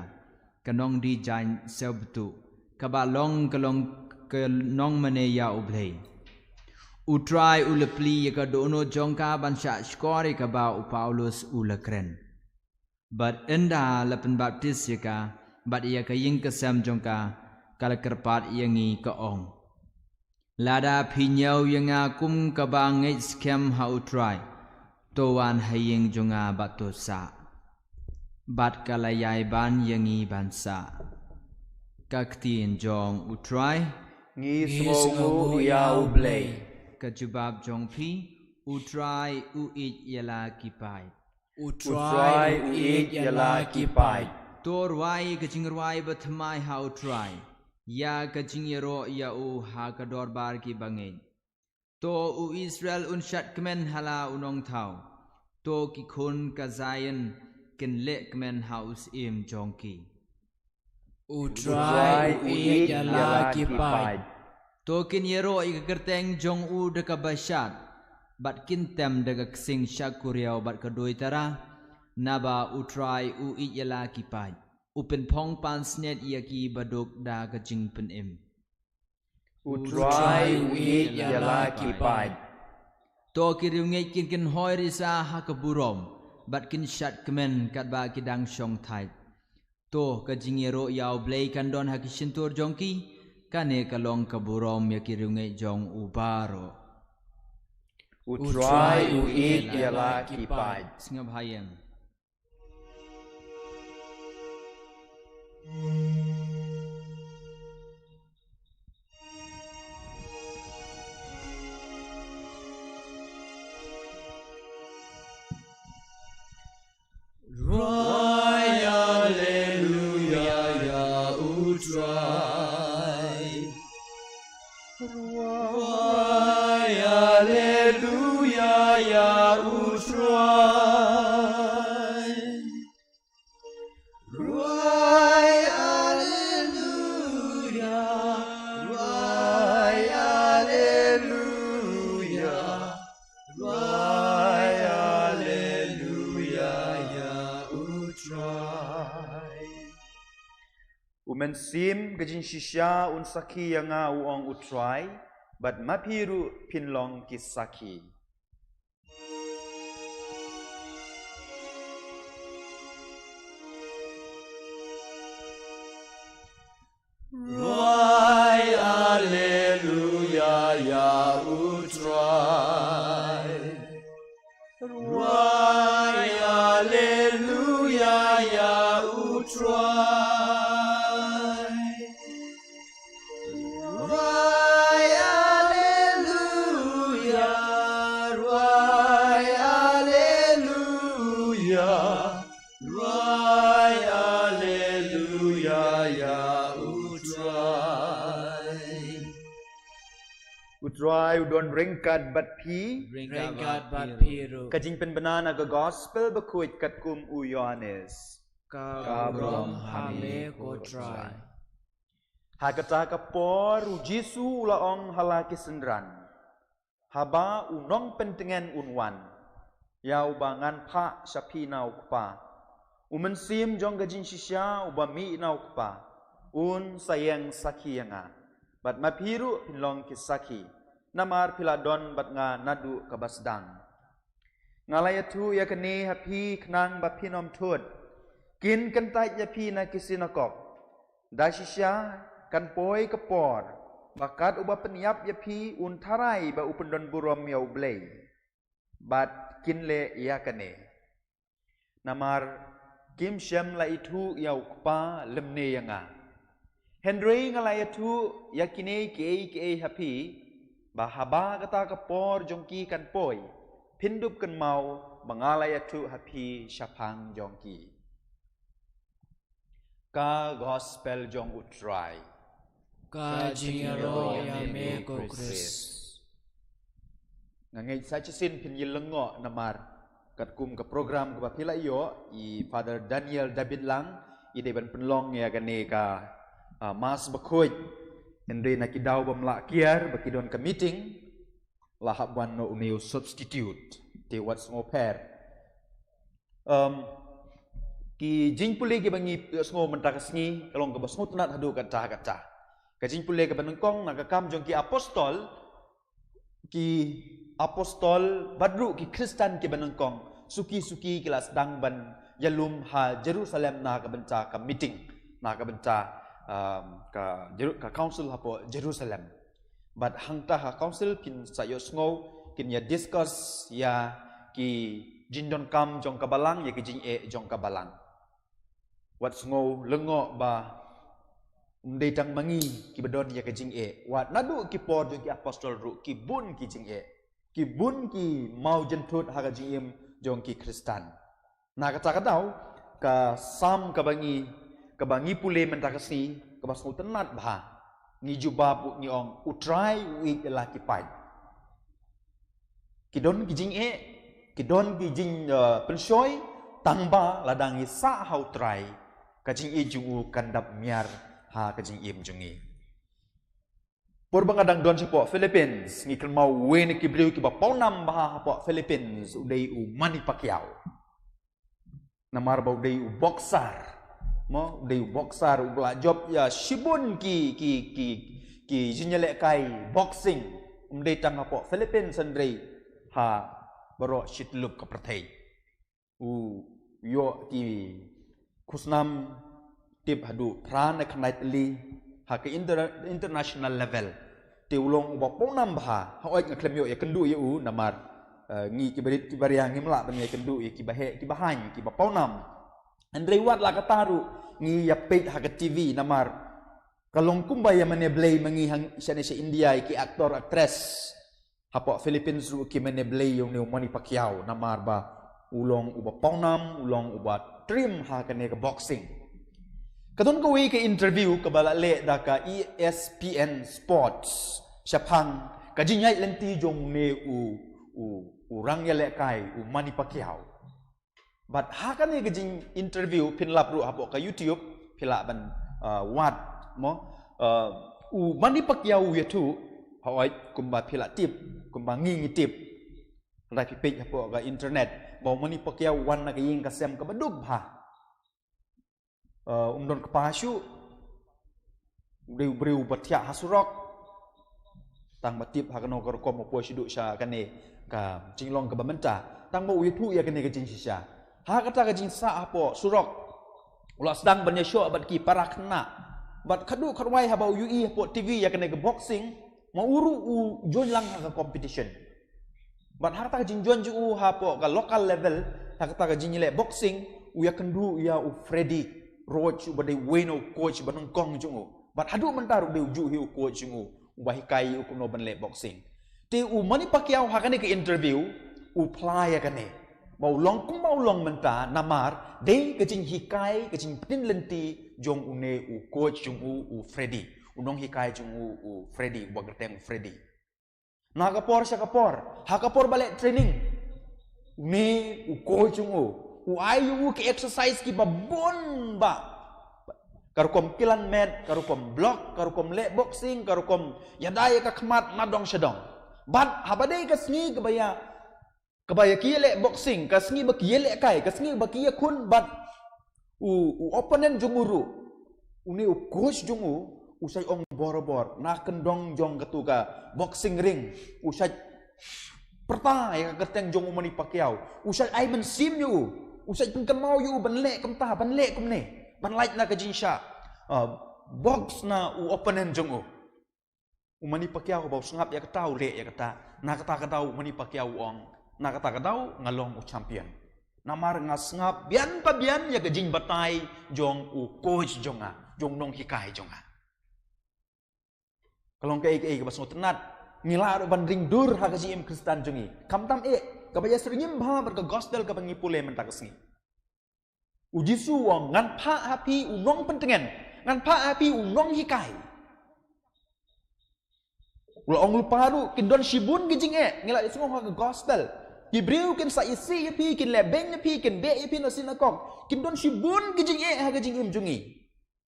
ka nongdie jaiñ sewbtu, kaba long ka long ka nongmane ïa U Blei. U Trai u la plie ïa ka dohnud jong ka ban shah shkor ïa kaba u Paulus u la kren. Bad ynda la pynbaptis ïa ka, bad ïa ka ïing ka sem jong ka, ka la kyrpad ïa ngi ka ong: Lada phi ñiew ïa nga kum kaba ngeit skhem ha U Trai, to wan ha ïing jong nga bad to sah. Bad ka la ïai ban ïa ngi ban sah. Ka ktien jong U Trai. Ngi sngewnguh ïa U Blei. Ka jubab jong phi, U Trai u ïeit ïa la ki paid. U Trai u ïeit ïa la ki paid. To rwai ka jingrwai bathymmai ha U Trai, ïa ka jingïaroh ïa u ha ka dorbar ki bangeit. To u Israel un shad kmen ha la u nongthaw. To ki khun ka Zion kin leh kmen ha u syiem jong ki. U Trai u ïeit ïa la ki paid. To kin ïaroh ïa ka kyrteng jong u da kaba shad, bad kin tem da ka ksing shakuriaw bad ka duitara, naba U Trai u ïeit ïa la ki paid. U pynphong pansngiat ïa ki baduk da ka jingpynim. U Trai u ïeit ïa la ki paid. To ki riewngeit kin kynhoi risa ha ka burom, bad kin shad kmen katba ki dang shong thait. To ka jingïaroh ïa U Blei kan don ha ki shyntur jong ki, kane ka long ka burom ïa ki riewngeit jong u baroh. U Trai u ïeit ïa la ki paid. Sngap ha ïing. Rwai aleluia ïa U Trai. Rwai aleluia ïa U Trai. Rwai aleluia, rwai aleluia, rwai aleluia ïa U Trai. U Mynsiem ka jingshisha un sakhi ïa nga, u ong U Trai, bad ma phi ruh phin long ki sakhi. Rwai aleluia ïa U Trai. Rwai aleluia ïa U Trai. Rwai aleluia, rwai aleluia, rwai aleluia ïa U Trai. U Trai u don ryngkat bad phi. Ryngkat bad phi ruh. Ka jingpynbna na ka Gospel Bakhuid katkum u Ïoannis. Ka burom ha me ko Trai. Ha kata ka por u Jisu u la ong ha la ki synran: Haba u nongpyntngen un wan, ïa uba ngan phah sha phi na u Kpa, u Mynsiem jong ka jingshisha uba mih na u Kpa, un sa ïeng sakhi ïa nga. Bad ma phi ruh phin long ki sakhi, namar phi la don bad nga naduh kaba sdang. Nga la ïathuh ïa kane ha phi khnang ba phin ym thut. Kin kyntait ïa phi na ki synagog. Da shisha kan poi ka por ba kat uba pynïap ïa phi un tharai ba u pyndonburom ïa U Blei. Bad kin leh ïa kane. Namar kim shym la ithuh ïa u Kpa lymne ïa nga. Hynrei nga la ïathuh ïa kine kiei kiei ha phi, ba haba kata ka por jong ki kan poi, phin dup kynmaw ba nga la ïathuh ha phi shaphang jong ki. Ka Gospel jong U Trai. Ka jingïaroh ïa me ko Khrist. Nga ngeit sa shisien phin ïa lyngngoh namar katkum ka program kaba phi la ïoh, i Father Daniel David Lang i dei ban pynlong ïa kane ka, ah, Mass bakhuid. Hynrei na ki daw bym lah kiar ba ki don ka meeting, la hap wan noh une u substitute. Te wat sngewpher. Um, ki jingpule kiba ngi ïohsngew mynta ka sngi ka long kaba sngewtynnat haduh katta katta. Ka jingpule kaba nyngkong na ka Kam jong ki Apostol, ki Apostol bad ruh ki Khristan kiba nyngkong suki suki ki la sdang ban ïalum ha Jerusalem na ka bynta ka meeting, na ka bynta, um, ka Jeru-, ka council hapoh Jerusalem. Bad hangta ha council kin sa ïohsngew, kin ïa discuss ïa ki jingdonkam jong ka Balang, ïa ki jingeh jong ka Balang. Wat sngew lyngngoh ba ym dei tang ma ngi kiba don ïa ka jingeh. Wat naduh ki por jong ki Apostol ruh ki bun ki jingeh, ki bun ki maw jynthut ha ka jingim jong ki Khristan. Na kata ka daw, ka Salm kaba ngi, kaba ngi pule mynta ka sngi, kaba sngewtynnat bha. Ngi jubab, ngi ong, U Trai u ïeit ïa la ki paid. Ki don ki jingeh, ki don ki jing, uh, pynshoi, tang ba lada ngi sah ha U Trai, ka jingïeit jong u kan dap miar ha ka jingim jong ngi. Por ba nga dang don shapoh Philippines, ngi kynmaw uwei na ki briew kiba pawnam bha hapoh Philippines, u dei u Manny Pacquiao. Namar ba u dei u boxer. Mo, u dei u boxer, u ba la jop ïa shibun ki, ki, ki, ki jingïalehkai boxing. Um dei tang hapoh Philippines hynrei ha baroh shi tyllup ka pyrthei. U ïoh ki khusnam tip haduh phra na khyndai tylli ha ka inter-, international level. Te u long uba pawnam bha, hooid nga khlem ïoh ïakynduh ïa u namar, eh, ngi kiba rit kiba ria ngim lah ban ïakynduh ïa kiba heh kiba haiñ kiba pawnam. Hynrei wat la kata ruh ngi ïa peit ha ka T V namar ka long kumba ïa mane blei ma ngi hang shane sha India ïa ki actor actress. Hapoh Philippines ruh ki mane blei ïa une u Manny Pacquiao namar ba u long uba pawnam, u long uba trim ha kane ka boxing. Ka don kawei ka interview kaba la leh da ka E S P N Sports shaphang ka jingïaid lynti jong une u, u, u rang ïalehkai u Manny Pacquiao. Bad ha kane ka jing interview phin lap ruh hapoh ka YouTube, phi lah ban, uh, wad mo, uh, u Manny Pacquiao u ïathuh, hooid kumba phi lah tip, kumba ngi ngi tip. Hynrei phi peit hapoh ka internet ba u Manny Pacquiao u wan na ka ïing ka sem kaba duk bha. Uh, um don kpa shuh. U dei u briew ba thiah ha surok. Tang ba tip ha kano ka rukom u poi shuh sha kane ka jinglong kaba mynta. Tang ba u ïathuh ïa kane ka jingshisha. Ha kata ka jingsah hapoh surok, u la sdang ban ïashoh bad ki para khynnah. Bad khadduh khadwai haba u ïohi hapoh T V ïa kane ka boxing, ma u ruh u join lang ha ka competition. Bad ha kata ka jingjoin jong u hapoh ka local level, ha kata ka jingïaleh boxing, u ïakynduh ïa u Freddy Roach uba dei uwei na u coach ba nyngkong jong u. Bad haduh mynta ruh u dei u juh hi u coach jong u, uba hikai u kumno ban leh boxing. Te u Manny Pacquiao ha kane ka interview u phla ïa kane ba u long kumba u long mynta namar dei ka jinghikai, ka jingpyntip lynti jong une u coach jong u, u Freddy. U nonghikai jong u, u Freddy, uba kyrteng u Freddy. Na ka por sha ka por, ha ka por ba leh training, une u coach jong u u ai ïa u ki exercise kiba bun bha. Ka rukom kilan met, ka rukom block, ka rukom leh boxing, ka rukom ïada ïa ka khmat na dong sha dong. Bad haba dei ka sngi kaba ïa, kaba ïa ki ïaleh boxing, ka sngi ba ki ïalehkai, ka sngi ba ki ïakhun bad u, u opponent jong u ruh, une u coach jong u, u shait ong borabor na kyndong jong katu ka boxing ring, u shait pyrta ïa ka kyrteng jong u Manny Pacquiao, u shait ai mynsiem ïa u, u shait pynkynmaw ïa u ban leh kumta, ban leh kumne, ban lait na ka jingshah, uh, box na u opponent jong u. U Manny Pacquiao ba u sngap ïa kata u leh ïa kata. Na kata ka daw u Manny Pacquiao u ong, na kata ka daw nga long u champion. Namar nga sngap bian pa bian ïa ka jingbatai jong u coach jong nga, jong u nonghikai jong nga. Ka long kaei kaei kaba sngewtynnat. Ngi lah ruh ban ring dur ha ka jingim Khristan jong ngi. Khamtam eh, kaba ïasyrngim bha bad ka gospel kaba ngi pule mynta ka sngi. U Jisu u ong, ngan phah ha phi u nongpyntngen, ngan phah ha phi u nonghikai. U la ong lypa ruh, kin don shibun ki jingeh, ngi la ïohsngew ha ka gospel. Ki briew kin sa isih ïa phi, kin leh beiñ ïa phi, kin beh ïa phi na synagog. Kin don shibun ki jingeh ha ka jingim jong ngi.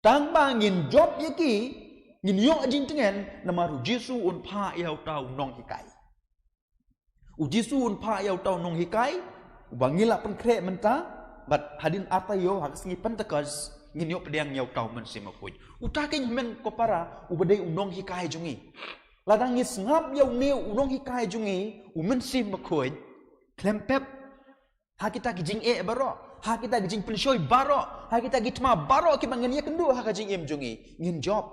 Tang ba ngin jop ïa ki, ngin ïoh jingtngen, namar u Jisu un phah ïa uta u nonghikai. U Jisu un phah ïa uta u nonghikai, uba ngi la pynkhreh mynta, bad hadien ar taïew ha ka sngi Pentekost, ngin ïoh pdiang ïa uta u Mynsiem Bakhuid. Uta keiñ hynmen ko para, uba dei u nonghikai jong ngi. Lada ngi sngap ïa une u nonghikai jong ngi, u Mynsiem Bakhuid, khlem pep ha kita ki jingeh baroh, ha kita ki jingpynshoi baroh, ha kita ki thma baroh kiba ngin ïakynduh ha ka jingim jong ngi, ngin jop.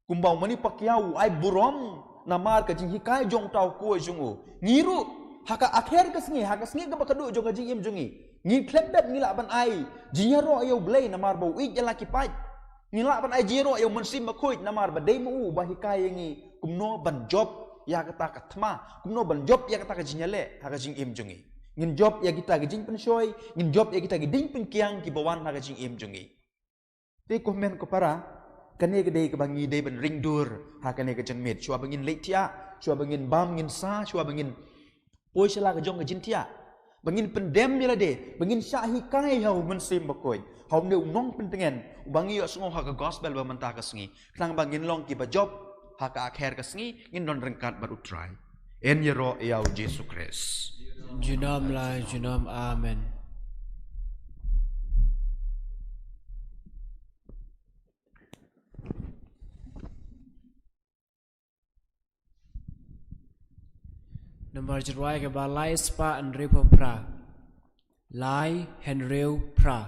Kumba u Manipakya u ai burom namar ka jinghikai jong uta u khun jong u. Ngi ruh, ha ka akher ka sngi, ha ka sngi kaba khatduh jong ka jingim jong ngi, ngi khlem pep ngi lah ban ai jingïaroh ïa U Blei namar ba u ïeit ïa la ki paid. Ngi lah ban ai jingïaroh ïa u Mynsiem Bakhuid namar ba dei ma u uba hikai ïa ngi kumno ban jop ïa kata ka thma, kumno ban jop ïa kata ka jingïaleh ha ka jingim jong ngi. Ngin jop ïa kita ki jingpynshoi, ngin jop ïa kita ki jingpynkiang kiba wan ha ka jingim jong ngi. Te ko hynmen ko para, kane ka dei kaba ngi dei ban ring dur ha kane ka janmiet, shuwa ba ngin leit thiah, shuwa ba ngin bam ngin sah, shuwa ba ngin poi sha la ka jong ka jingthiah, ba ngin pyndem ïa lade, ba ngin shah hikai ha u Mynsiem Bakhuid, ha une u nongpyntngen uba ngi ïohsngew ha ka gospel ba mynta ka sngi, khnang ba ngin long kiba jop ha ka akher ka sngi, ngin don ryngkat bad U Trai. Yn ïaroh ïa U Jisu Khrist. Junom la junom, amen. Nambar jingrwai kaba lai spah hynriewphew phra. Lai hynriewphew phra.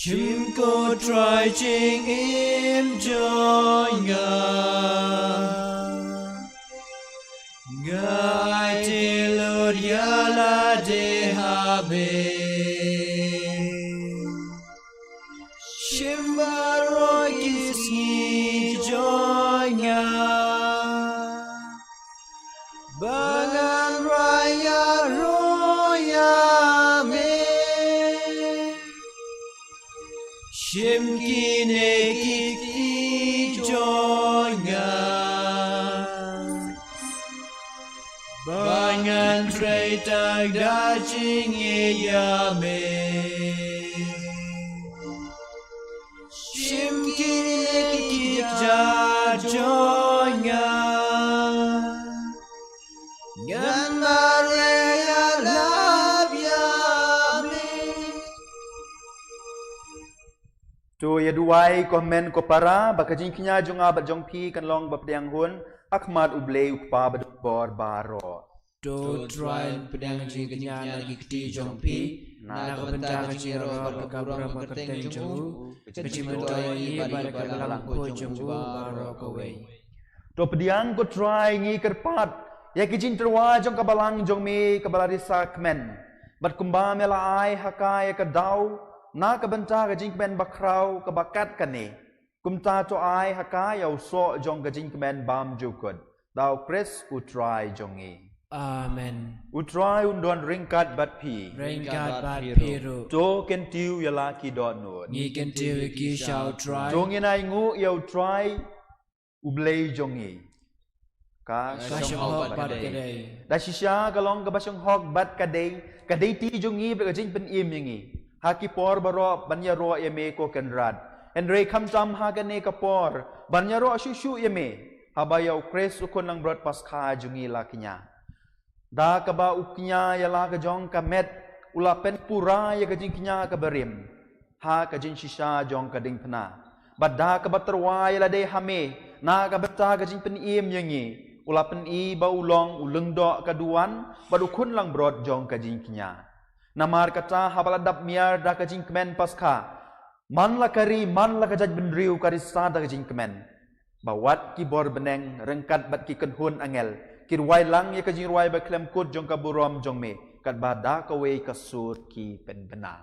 Shim ko Trai jingim jong nga. Nga ai te lut ïa lade ha me. Shim baroh ki sngi jong nga. Ba ngan rai ïaroh ïa me. Shim kine ki kti jong nga. Ba ngan trei tang da jingïeit ïa me. Shim kine ki kjat jong nga. Ngan mareh ïalap ïa me. To ïa duwai ko hynmen ko para, ba ka jingkñia jong nga bad jong phi kan long ba pdiang hun ha khmat U Blei U Kpa Badonbor baroh. To Trai, pdiang jingkñia na ki kti jong phi, na ka bynta ka jingïaroh bad ka burom ka kyrteng jong u, ka jingmyntoi ïa ngi bad ka balang jong u baroh kawei. To pdiang ko Trai, ngi kyrpad ïa ki jingtyrwa jong ka balang jong me kaba la risa kmen. Bad kumba me la ai ha ka ïa ka daw na ka bynta ka jingkmen bakhraw kaba kat kane, kumta to ai ha ka ïa u soh jong ka jingkmen bymjukut. Da U Khrist U Trai jong ngi. Amen. U Trai un don ryngkat bad phi. Ryngkat bad phi ruh. To kyntiew ïa la ki dohnud. Ngi kyntiew ïa ki sha U Trai. To ngin ainguh ïa U Trai U Blei jong ngi. Ka shong hok bad ka dei. Da shisha ka long kaba shong hok bad ka dei, ka dei ti jong ngi bad ka jingpynim ïa ngi ha ki por baroh ban ïaroh ïa me ko Kynrad. Hynrei khamtam ha kane ka por ban ïaroh shuh shuh ïa me, haba ïa U Khrist U Khun Langbrot Paskha jong ngi la kñia. Da kaba u kñia ïa la ka jong ka met, u la pynpura ïa ka jingkñia ka barim ha ka jingshisha jong ka diengphna. Bad da kaba tyrwa ïa lade ha me na ka bynta ka jingpynim ïa ngi, u la pyni ba u long u lyngdoh ka duwan bad u khun langbrot jong ka jingkñia. Namar kata, haba la dap miar da ka jingkmen Paskha, man la ka ri, man la ka jaitbynriew ka risa da ka jingkmen, ba wat ki bor bneng ryngkat bad ki kynhun angel ki rwai lang ïa ka jingrwai bakhlem kut jong ka burom jong me, katba da kawei ka sur ki pynbna.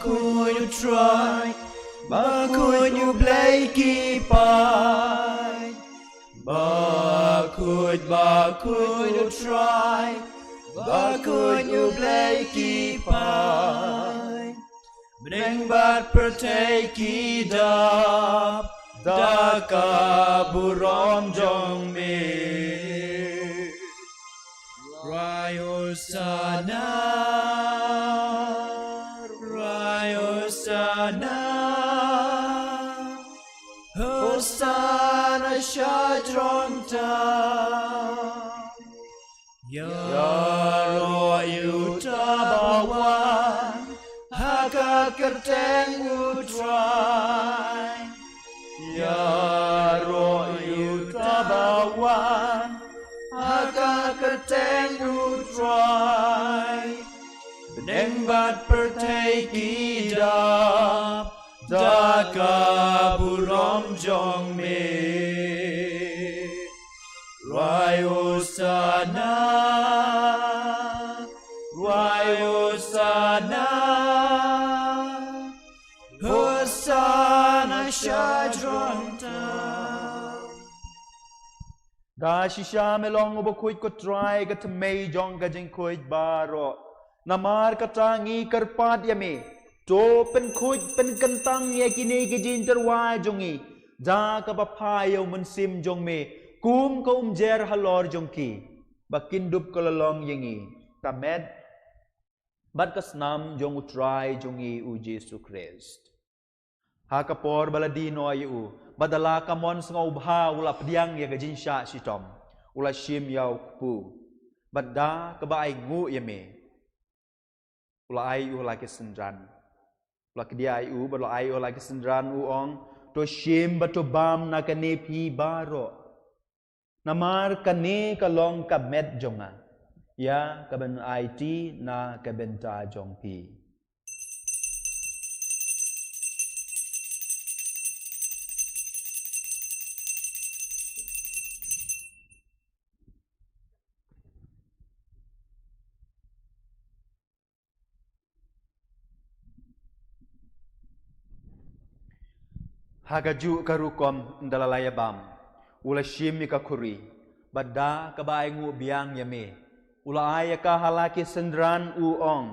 Bakhuid U Trai, bakhuid U Blei ki paid. Bakhuid, bakhuid U Trai, bakhuid U Blei ki paid. Bneng bad pyrthei ki dap da ka burom jong me. Rwai Hosanna, rwai Hosanna, Hosanna sha jrong tam. Ïaroh ïa uta uba wan ha ka kyrteng U Trai. Ïaroh ïa uta uba wan ha ka kyrteng U Trai. Bneng bad pyrthei ki dap da ka burom jong me. Rwai Hosanna, rwai Hosanna, Hosanna sha jrong tam. Da shisha me long uba khuid ko Trai, ka thymmei jong ka jingkhuid baroh. Namar kata ngi kyrpad ïa me, to pynkhuid pynkyntang ïa kine ki jingtyrwa jong ngi da kaba phai ïa u Mynsiem jong me, kum ka umjer halor jong ki, ba kin dup ka la long ïa ngi ka met bad ka snam jong U Trai jong ngi U Jisu Khrist. Ha ka por ba la die noh ïa u, bad da la ka mon sngewbha, u la pdiang ïa ka jingshah shitom, u la shim ïa u kpu, bad da kaba ainguh ïa me, u la ai u ha la ki synran. U la kdiah ïa u bad u la ai u ha la ki synran, u ong, to shim bad to bam na kane phi baroh. Namar kane ka long ka met jong nga, ïa kaban aiti na ka bynta jong phi. Ha kajuh ka rukom ynda la ïa bam, u la shim ïa ka khuri, bad da kaba ainguh biang ïa me, u la ai ïa ka ha la ki synran, u ong,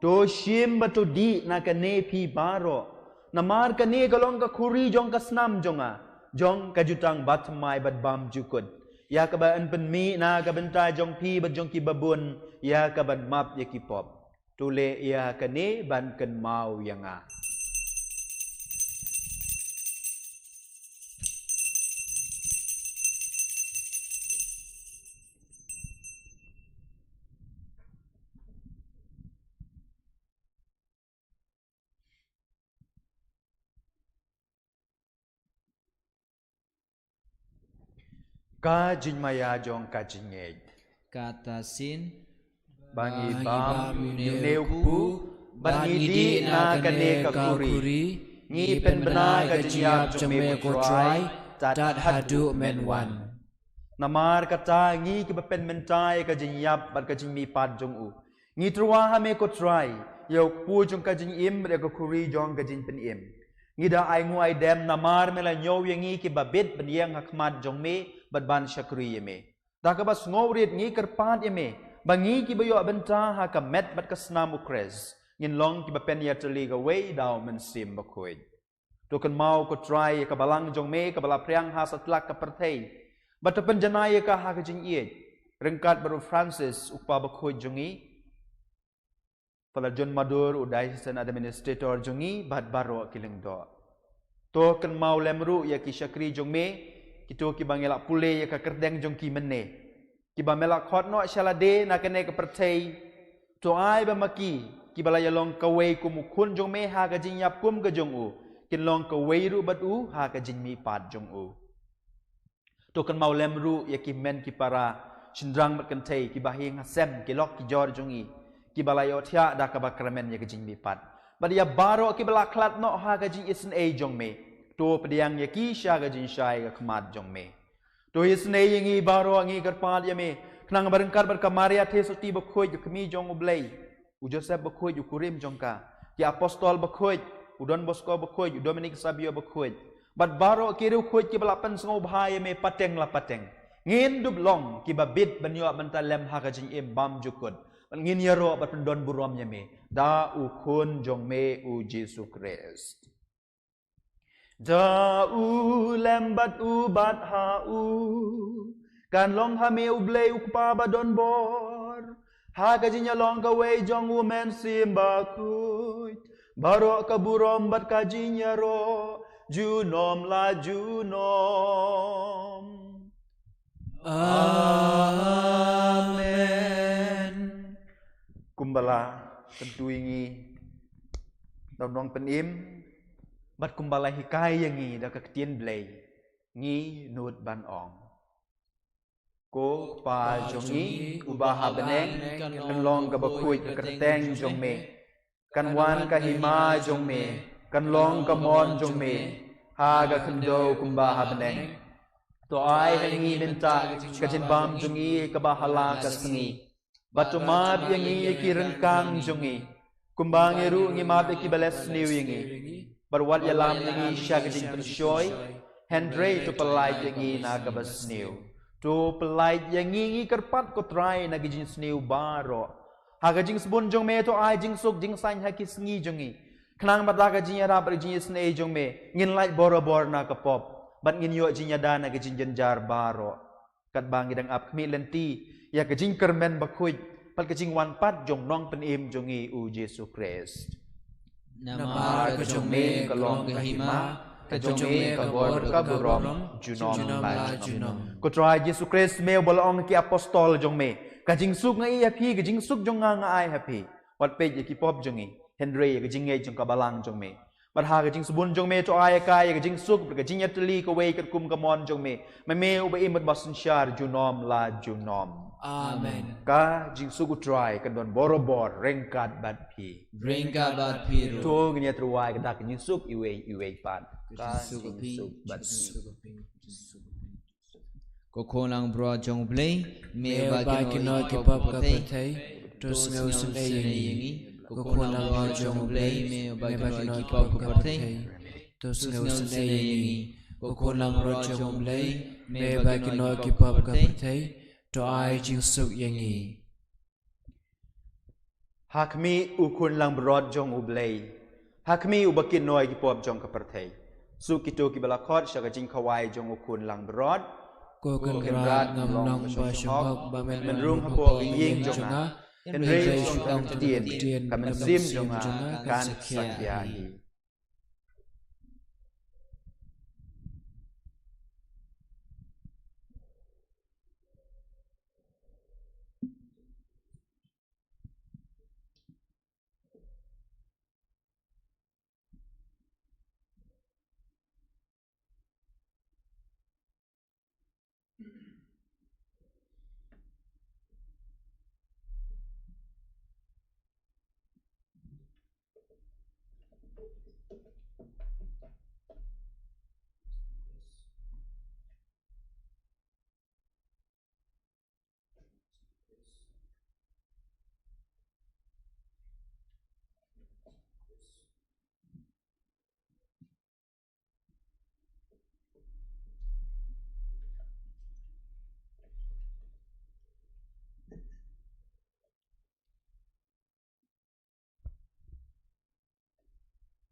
to shim bad to dih na kane phi baroh. Namar kane ka long ka khuri jong ka snam jong nga, jong ka jutang bathymmai bad bymjukut, ïa kaban pynmih na ka bynta jong phi bad jong kiba bun, ïa kaban map ïa ki pop. To leh ïa kane ban kynmaw ïa nga. Ka jingmaïa jong ka jingngeit. Kata shisien ba ngi bam ïa une u kpu, bad ngi dih na kane ka khuri, ngi pynbna ïa ka jingïap jong me ko Trai, tad haduh men wan. Namar kata ngi kiba pynmynta ïa ka jingïap bad ka jingmihpat jong u, ngi tyrwa ha me ko Trai, ïa u kpu jong ka jingim bad ïa ka khuri jong ka jingpynim. Ngi da ainguh aidem namar me la ñiew ïa ngi kiba bit ban ïeng ha khmat jong me bad ban shakri ïa me. Da kaba sngewrit ngi kyrpad ïa me ba ngi kiba ïoh bynta ha ka met bad ka snam U Khrist, ngin long kiba pynïatylli kawei da u Mynsiem Bakhuid. To kynmaw ko Trai ïa ka balang jong me kaba la phriang ha satlak ka pyrthei, bad to pynjanai ïa ka ha ka jingïeit, ryngkat bad u Francis u kpa bakhuid jong ngi, Father John Madur u diocesan administrator jong ngi, bad baroh ki lyngdoh. To kynmaw lem ruh ïa ki shakri jong me, kito kiba ngi la pule ïa ka kyrteng jong ki mynne, kiba me la khot noh sha lade na kane ka pyrthei. To ai ba ma ki, kiba la ïalong kawei kum u khun jong me ha ka jingïap kum ka jong u, kin long kawei ruh bad u ha ka jingmihpat jong u. To kynmaw lem ruh ïa ki hynmen ki para, shynrang bad kynthei kiba hiar ha sem, ki lok ki jor jong ngi, kiba la ïohthiah da kaba kyrmen ïa ka jingmihpat, bad ïa baroh kiba la khlad noh ha ka jingisynei jong me, to pdiang ïa ki sha ka jingshai ka khmat jong me. To isynei ïa ngi baroh, ngi kyrpad ïa me, khnang ba ryngkat bad ka Maria Theisotti bakhuid, ka kmie jong U Blei, u Joseph bakhuid, u kurim jong ka, ki apostol bakhuid, u Don Bosco bakhuid, u Dominic Savio bakhuid, bad baroh ki riewkhuid kiba la pynsngewbha ïa me pateng la pateng. Ngin dup long kiba bit ban ïoh ban talem ha ka jingim bymjukut, bad ngin ïaroh bad pyndon burom ïa me da u Khun jong me u Jisu Khrist. Da u lem bad u bad ha u kan long ha me u Blei u Kpa ba don bor, ha ka jingïalong kawei jong u Mynsiem Bakhuid, baroh ka burom bad ka jingïaroh junom la junom. Amen. Kumba la kyntu ïa ngi da u Nongpynim, bad kumba la hikai ïa ngi da ka Ktien Blei, ngi nud ban ong: Ko Kpa jong ngi uba ha bneng, kan long kaba khuid ka kyrteng jong me, kan wan ka hima jong me, kan long ka mon jong me ha ka khyndew kumba ha bneng. To ai ha ngi mynta ka jingbam jong ngi kaba ha la ka sngi. Bad to map ïa ngi ïa ki ryngkang jong ngi, kumba ngi ruh ngi map ïa kiba leh sniew ïa ngi. Bad wat ïalam ïa ngi sha ka jingpynshoi, hynrei to pyllait ïa ngi na kaba sniew. To pyllait ïa ngi, ngi kyrpad ko Trai, na ki jingsniew baroh. Ha ka jingsbun jong me to ai jingsuk jingsaiñ ha ki sngi jong ngi, khnang ba da ka jingïarap bad ka jingïasnei jong me ngin lait borabor na ka pop, bad ngin ïoh jingïada na ka jingjynjar baroh. Katba ngi dang ap khmih lynti ïa ka jingkyrmen bakhuid bad ka jingwan pat jong u Nongpynim jong ngi u Jisu Khrist. Namar ka jong me ka long ka hima, ka jong me ka bor, ka burom, junom la junom. Ko Trai Jisu Khrist, me uba la ong ha ki apostol jong me: Ka jingsuk nga ai ha phi, ka jingsuk jong nga nga ai ha phi. Wat peit ïa ki pop jong ngi, hynrei ïa ka jingngeit jong ka Balang jong me. Bad ha ka jingsbun jong me to ai ïa ka, ïa ka jingsuk bad ka jingïatylli kawei katkum ka mon jong me, ma me uba im bad uba synshar junom la junom. Amen. Ka jingsuk u Trai kan don borabor ryngkat bad phi. Ryngkat bad phi ruh. To ngin ïa tyrwa ïa ka dak jingsuk iwei iwei pat. Ka jingsuk bad phi. Ka jingsuk bad phi. Ko Khun langbrot jong U Blei, me ba kynnoh ïa ki pop ka pyrthei, to sngewsynei ïa ngi. Ko Khun langbrot jong U Blei, me ba kynnoh ïa ki pop ka pyrthei, to sngewsynei ïa ngi. Ko Khun langbrot jong U Blei, me ba kynnoh ïa ki pop ka pyrthei, to ai jingsuk ïa ngi. Ha khmih u Khun langbrot jong U Blei, ha khmih uba kynnoh ïa ki pop jong ka pyrthei. Suk kito kiba la khot sha ka jingkhawai jong u Khun langbrot. Ko Kynrad, ngam long ba shu hok ban men rung hapoh ka ïing jong nga, hynrei shu ong tang ktien, ka mynsiem jong nga kan satia hi.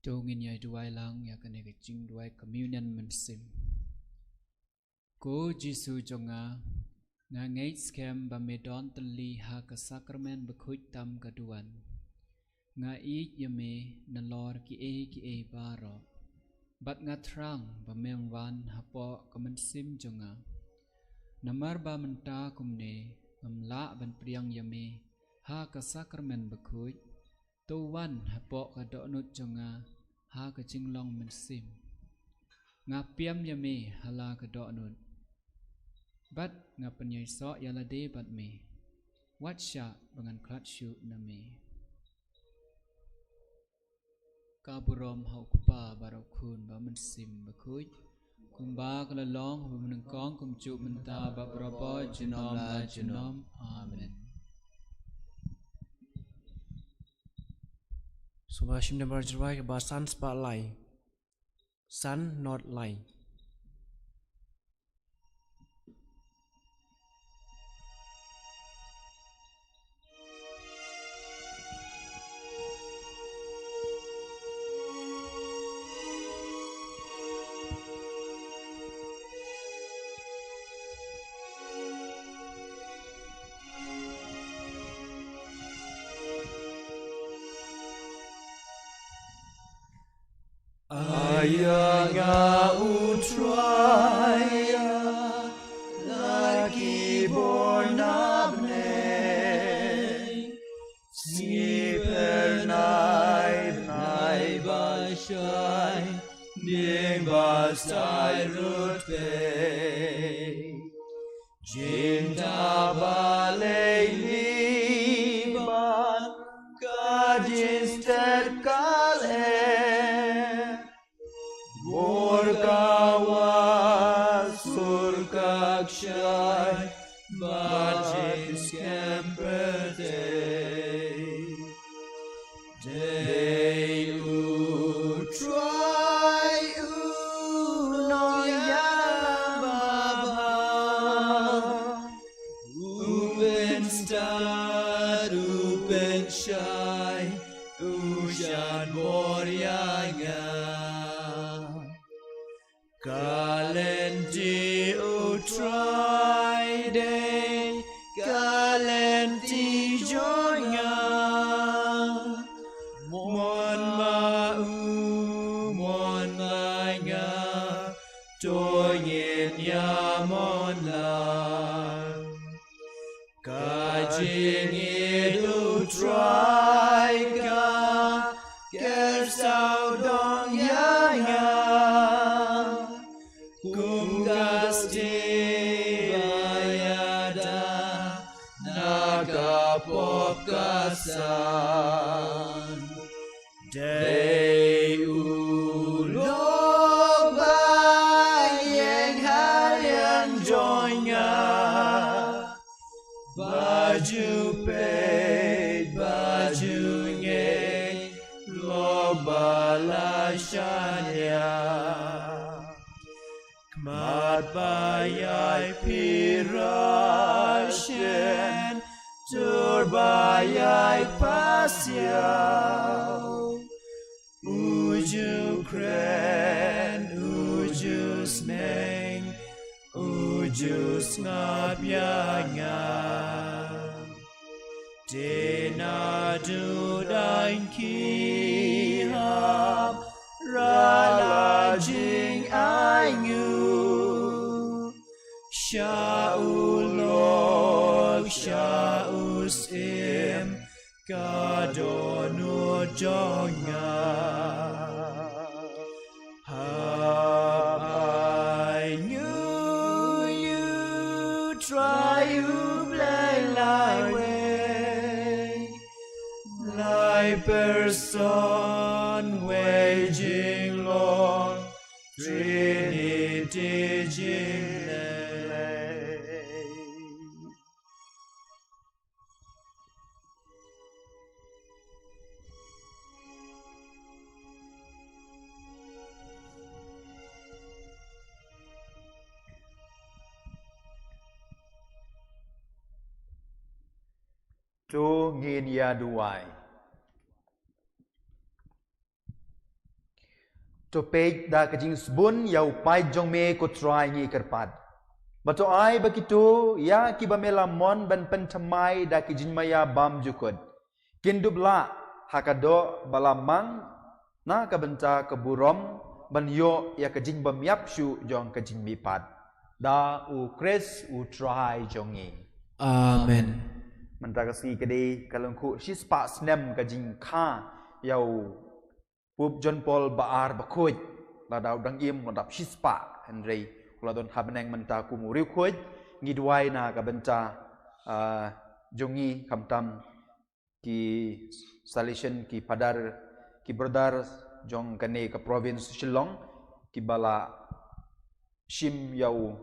To ngin ïa duwai lang ïa kane ka jingduwai communion mynsiem. Ko Jisu jong nga, nga ngeit skhem ba me don tylli ha ka sakramen bakhuid tam ka duwan. Nga ïeit ïa me nalor kiei kiei baroh. Bad nga thrang ba mem wan hapoh ka mynsiem jong nga. Namar ba mynta kumne ngam lah ban pdiang ïa me ha ka sakramen bakhuid, to wan hapoh ka dohnud jong nga ha ka jinglong mynsiem. Nga pdiang ïa me ha la ka dohnud. Bad nga pynïasoh ïa lade bad me. Wat shah ba ngan khlad shuh na me. Ka burom ha u Kpa bad ha u Khun bad ha u Mynsiem Bakhuid. Kumba ka la long, ha u mynnyngkong, kumjuh mynta, bad barabor, junom la junom. Amen. Sngewbha shim nambar jingrwai kaba san spah lai. San not lai. Ïa nga u Trai, ïa la ki bor na bneng. Sngi phyrnai, bnai ba shai, ding ba stai rut pei. Jingtbit ba lei liban ka jingstad ka leh. Bor ka wah, sur ka kshai, bad jingskhem pyrthei. Dei u Trai u nongïalam babha, u pynstad, u pynshai, u jan bor ïa nga. Ka lynti u Trai dei ka lynti jong nga. Mon ma u, mon ma nga, to ngin ïa mon lang. Ka jingïeit u Trai ka kyrsawdong ïa nga. Kum ka stieh ba ïada na ka pop ka san. Dei u lok ba ïeng ha liang jong nga. Ba ju peit, ba ju ngeit, lok ba la shaniah. Khmat ba ïai pyrshah, shin tur ba ïai pasiaw. U ju kren, u ju sneng, u ju sngap ïa nga. Te naduh dang ki hap rat la jingainguh. Sha u lok, sha u syiem, ka dohnud jong nga. Hap ainguh ïa u Trai U Blei laiwei, lai person, wei jinglong, Trinity jingleh. To ngin ïa duwai. To peit da ka jingsbun ïa u paid jong me ko Trai ngi kyrpad. Ba to ai ba kito ïa kiba me la mon ban pynthymmai da ki jingmaïa bymjukut, kin dup lah ha ka doh ba la mang na ka bynta ka burom ban ïoh ïa ka jingbymïap shuh jong ka jingmihpat. Da U Khrist U Trai jong ngi. Amen. Mynta ka sngi ka dei ka lyngkhuh shispah snem ka jingkha ïa u Pope John Paul ba ar bakhuid. Lada u dang im u la dap shispah, hynrei u la don ha bneng mynta kum u riewkhuid. Ngi duwai na ka bynta, ah, jong ngi, khamtam ki Salesian, ki Phadar, ki Brother jong kane ka province Shillong, kiba la shim ïa u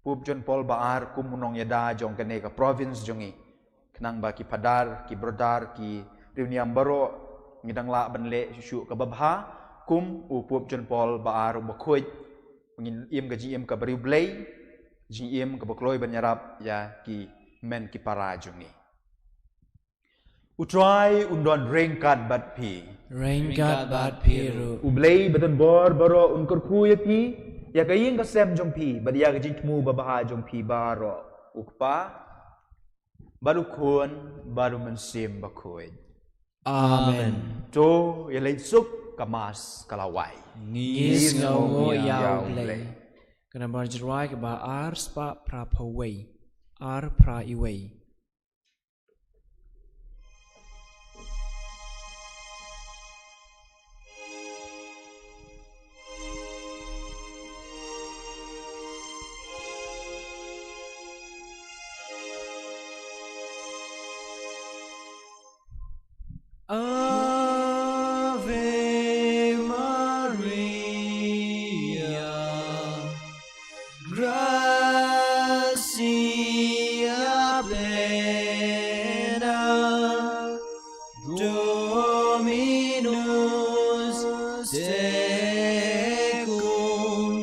Pope John Paul ba ar kum u nongïada jong kane ka province jong ngi. Khnang ba ki Phadar, ki Brother, ki riewniam baroh Ngi dang lah ban leh shuh shuh kaba bha kum u Pope John Paul ba ar uba khuid. Ngin im ka jingim kaba riewblei, jingim kaba kloi ban ïarap ïa ki hynmen ki para jong ngi. U Trai un don ryngkat bad phi. Ryngkat bad phi ruh. U Blei ba don bor baroh un kyrkhu ïa phi, ïa ka ïing ka sem jong phi bad ïa ka jingthmu ba bha jong phi baroh. U Kpa bad u Khun bad u Mynsiem Bakhuid. Amen. To ïa leit suk, ka Mass ka la wai. Ngi sngewnguh ïa u Blei. Ka nambar jingrwai kaba ar spah phra phew wei. Ar phra iwei. Ave Maria, gratia plena, Dominus tecum,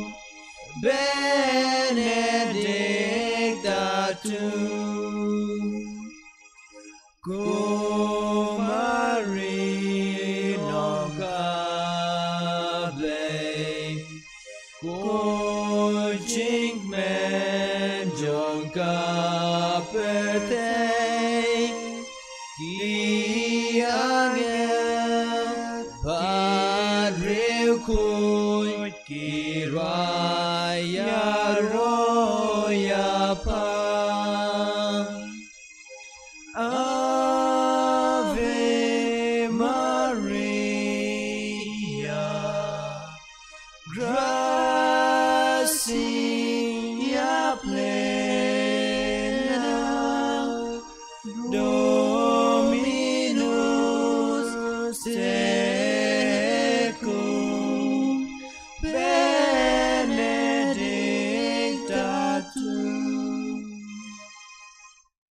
benedicta tu cum Maria, nonga Blei, ko jingkmen jong ka pyrthei, ki angel bad riewkhuid ki rwai ïaroh ïa pha. Ave Maria, gratia plena, Dominus tecum, benedicta tu.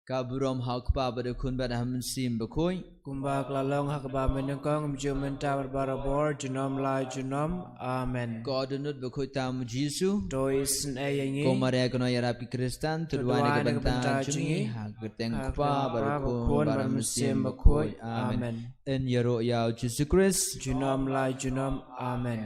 Ka burom ha u Kpa bad u Khun bad ha u Mynsiem Bakhuid. Kumba ka la long ha kaba mynnyngkong, mynta bad barabor, junom la junom. Amen. Ko Dohnud Bakhuid tam u Jisu. To isynei ïa ngi. Ko Maria kynnoh ïarap ki Khristan, to duwai na ka bynta jong ngi, ha ka kyrteng u Kpa bad u Khun bad ha u Mynsiem Bakhuid. Amen. Yn ïaroh ïa u Jisu Khrist. Junom la junom. Amen.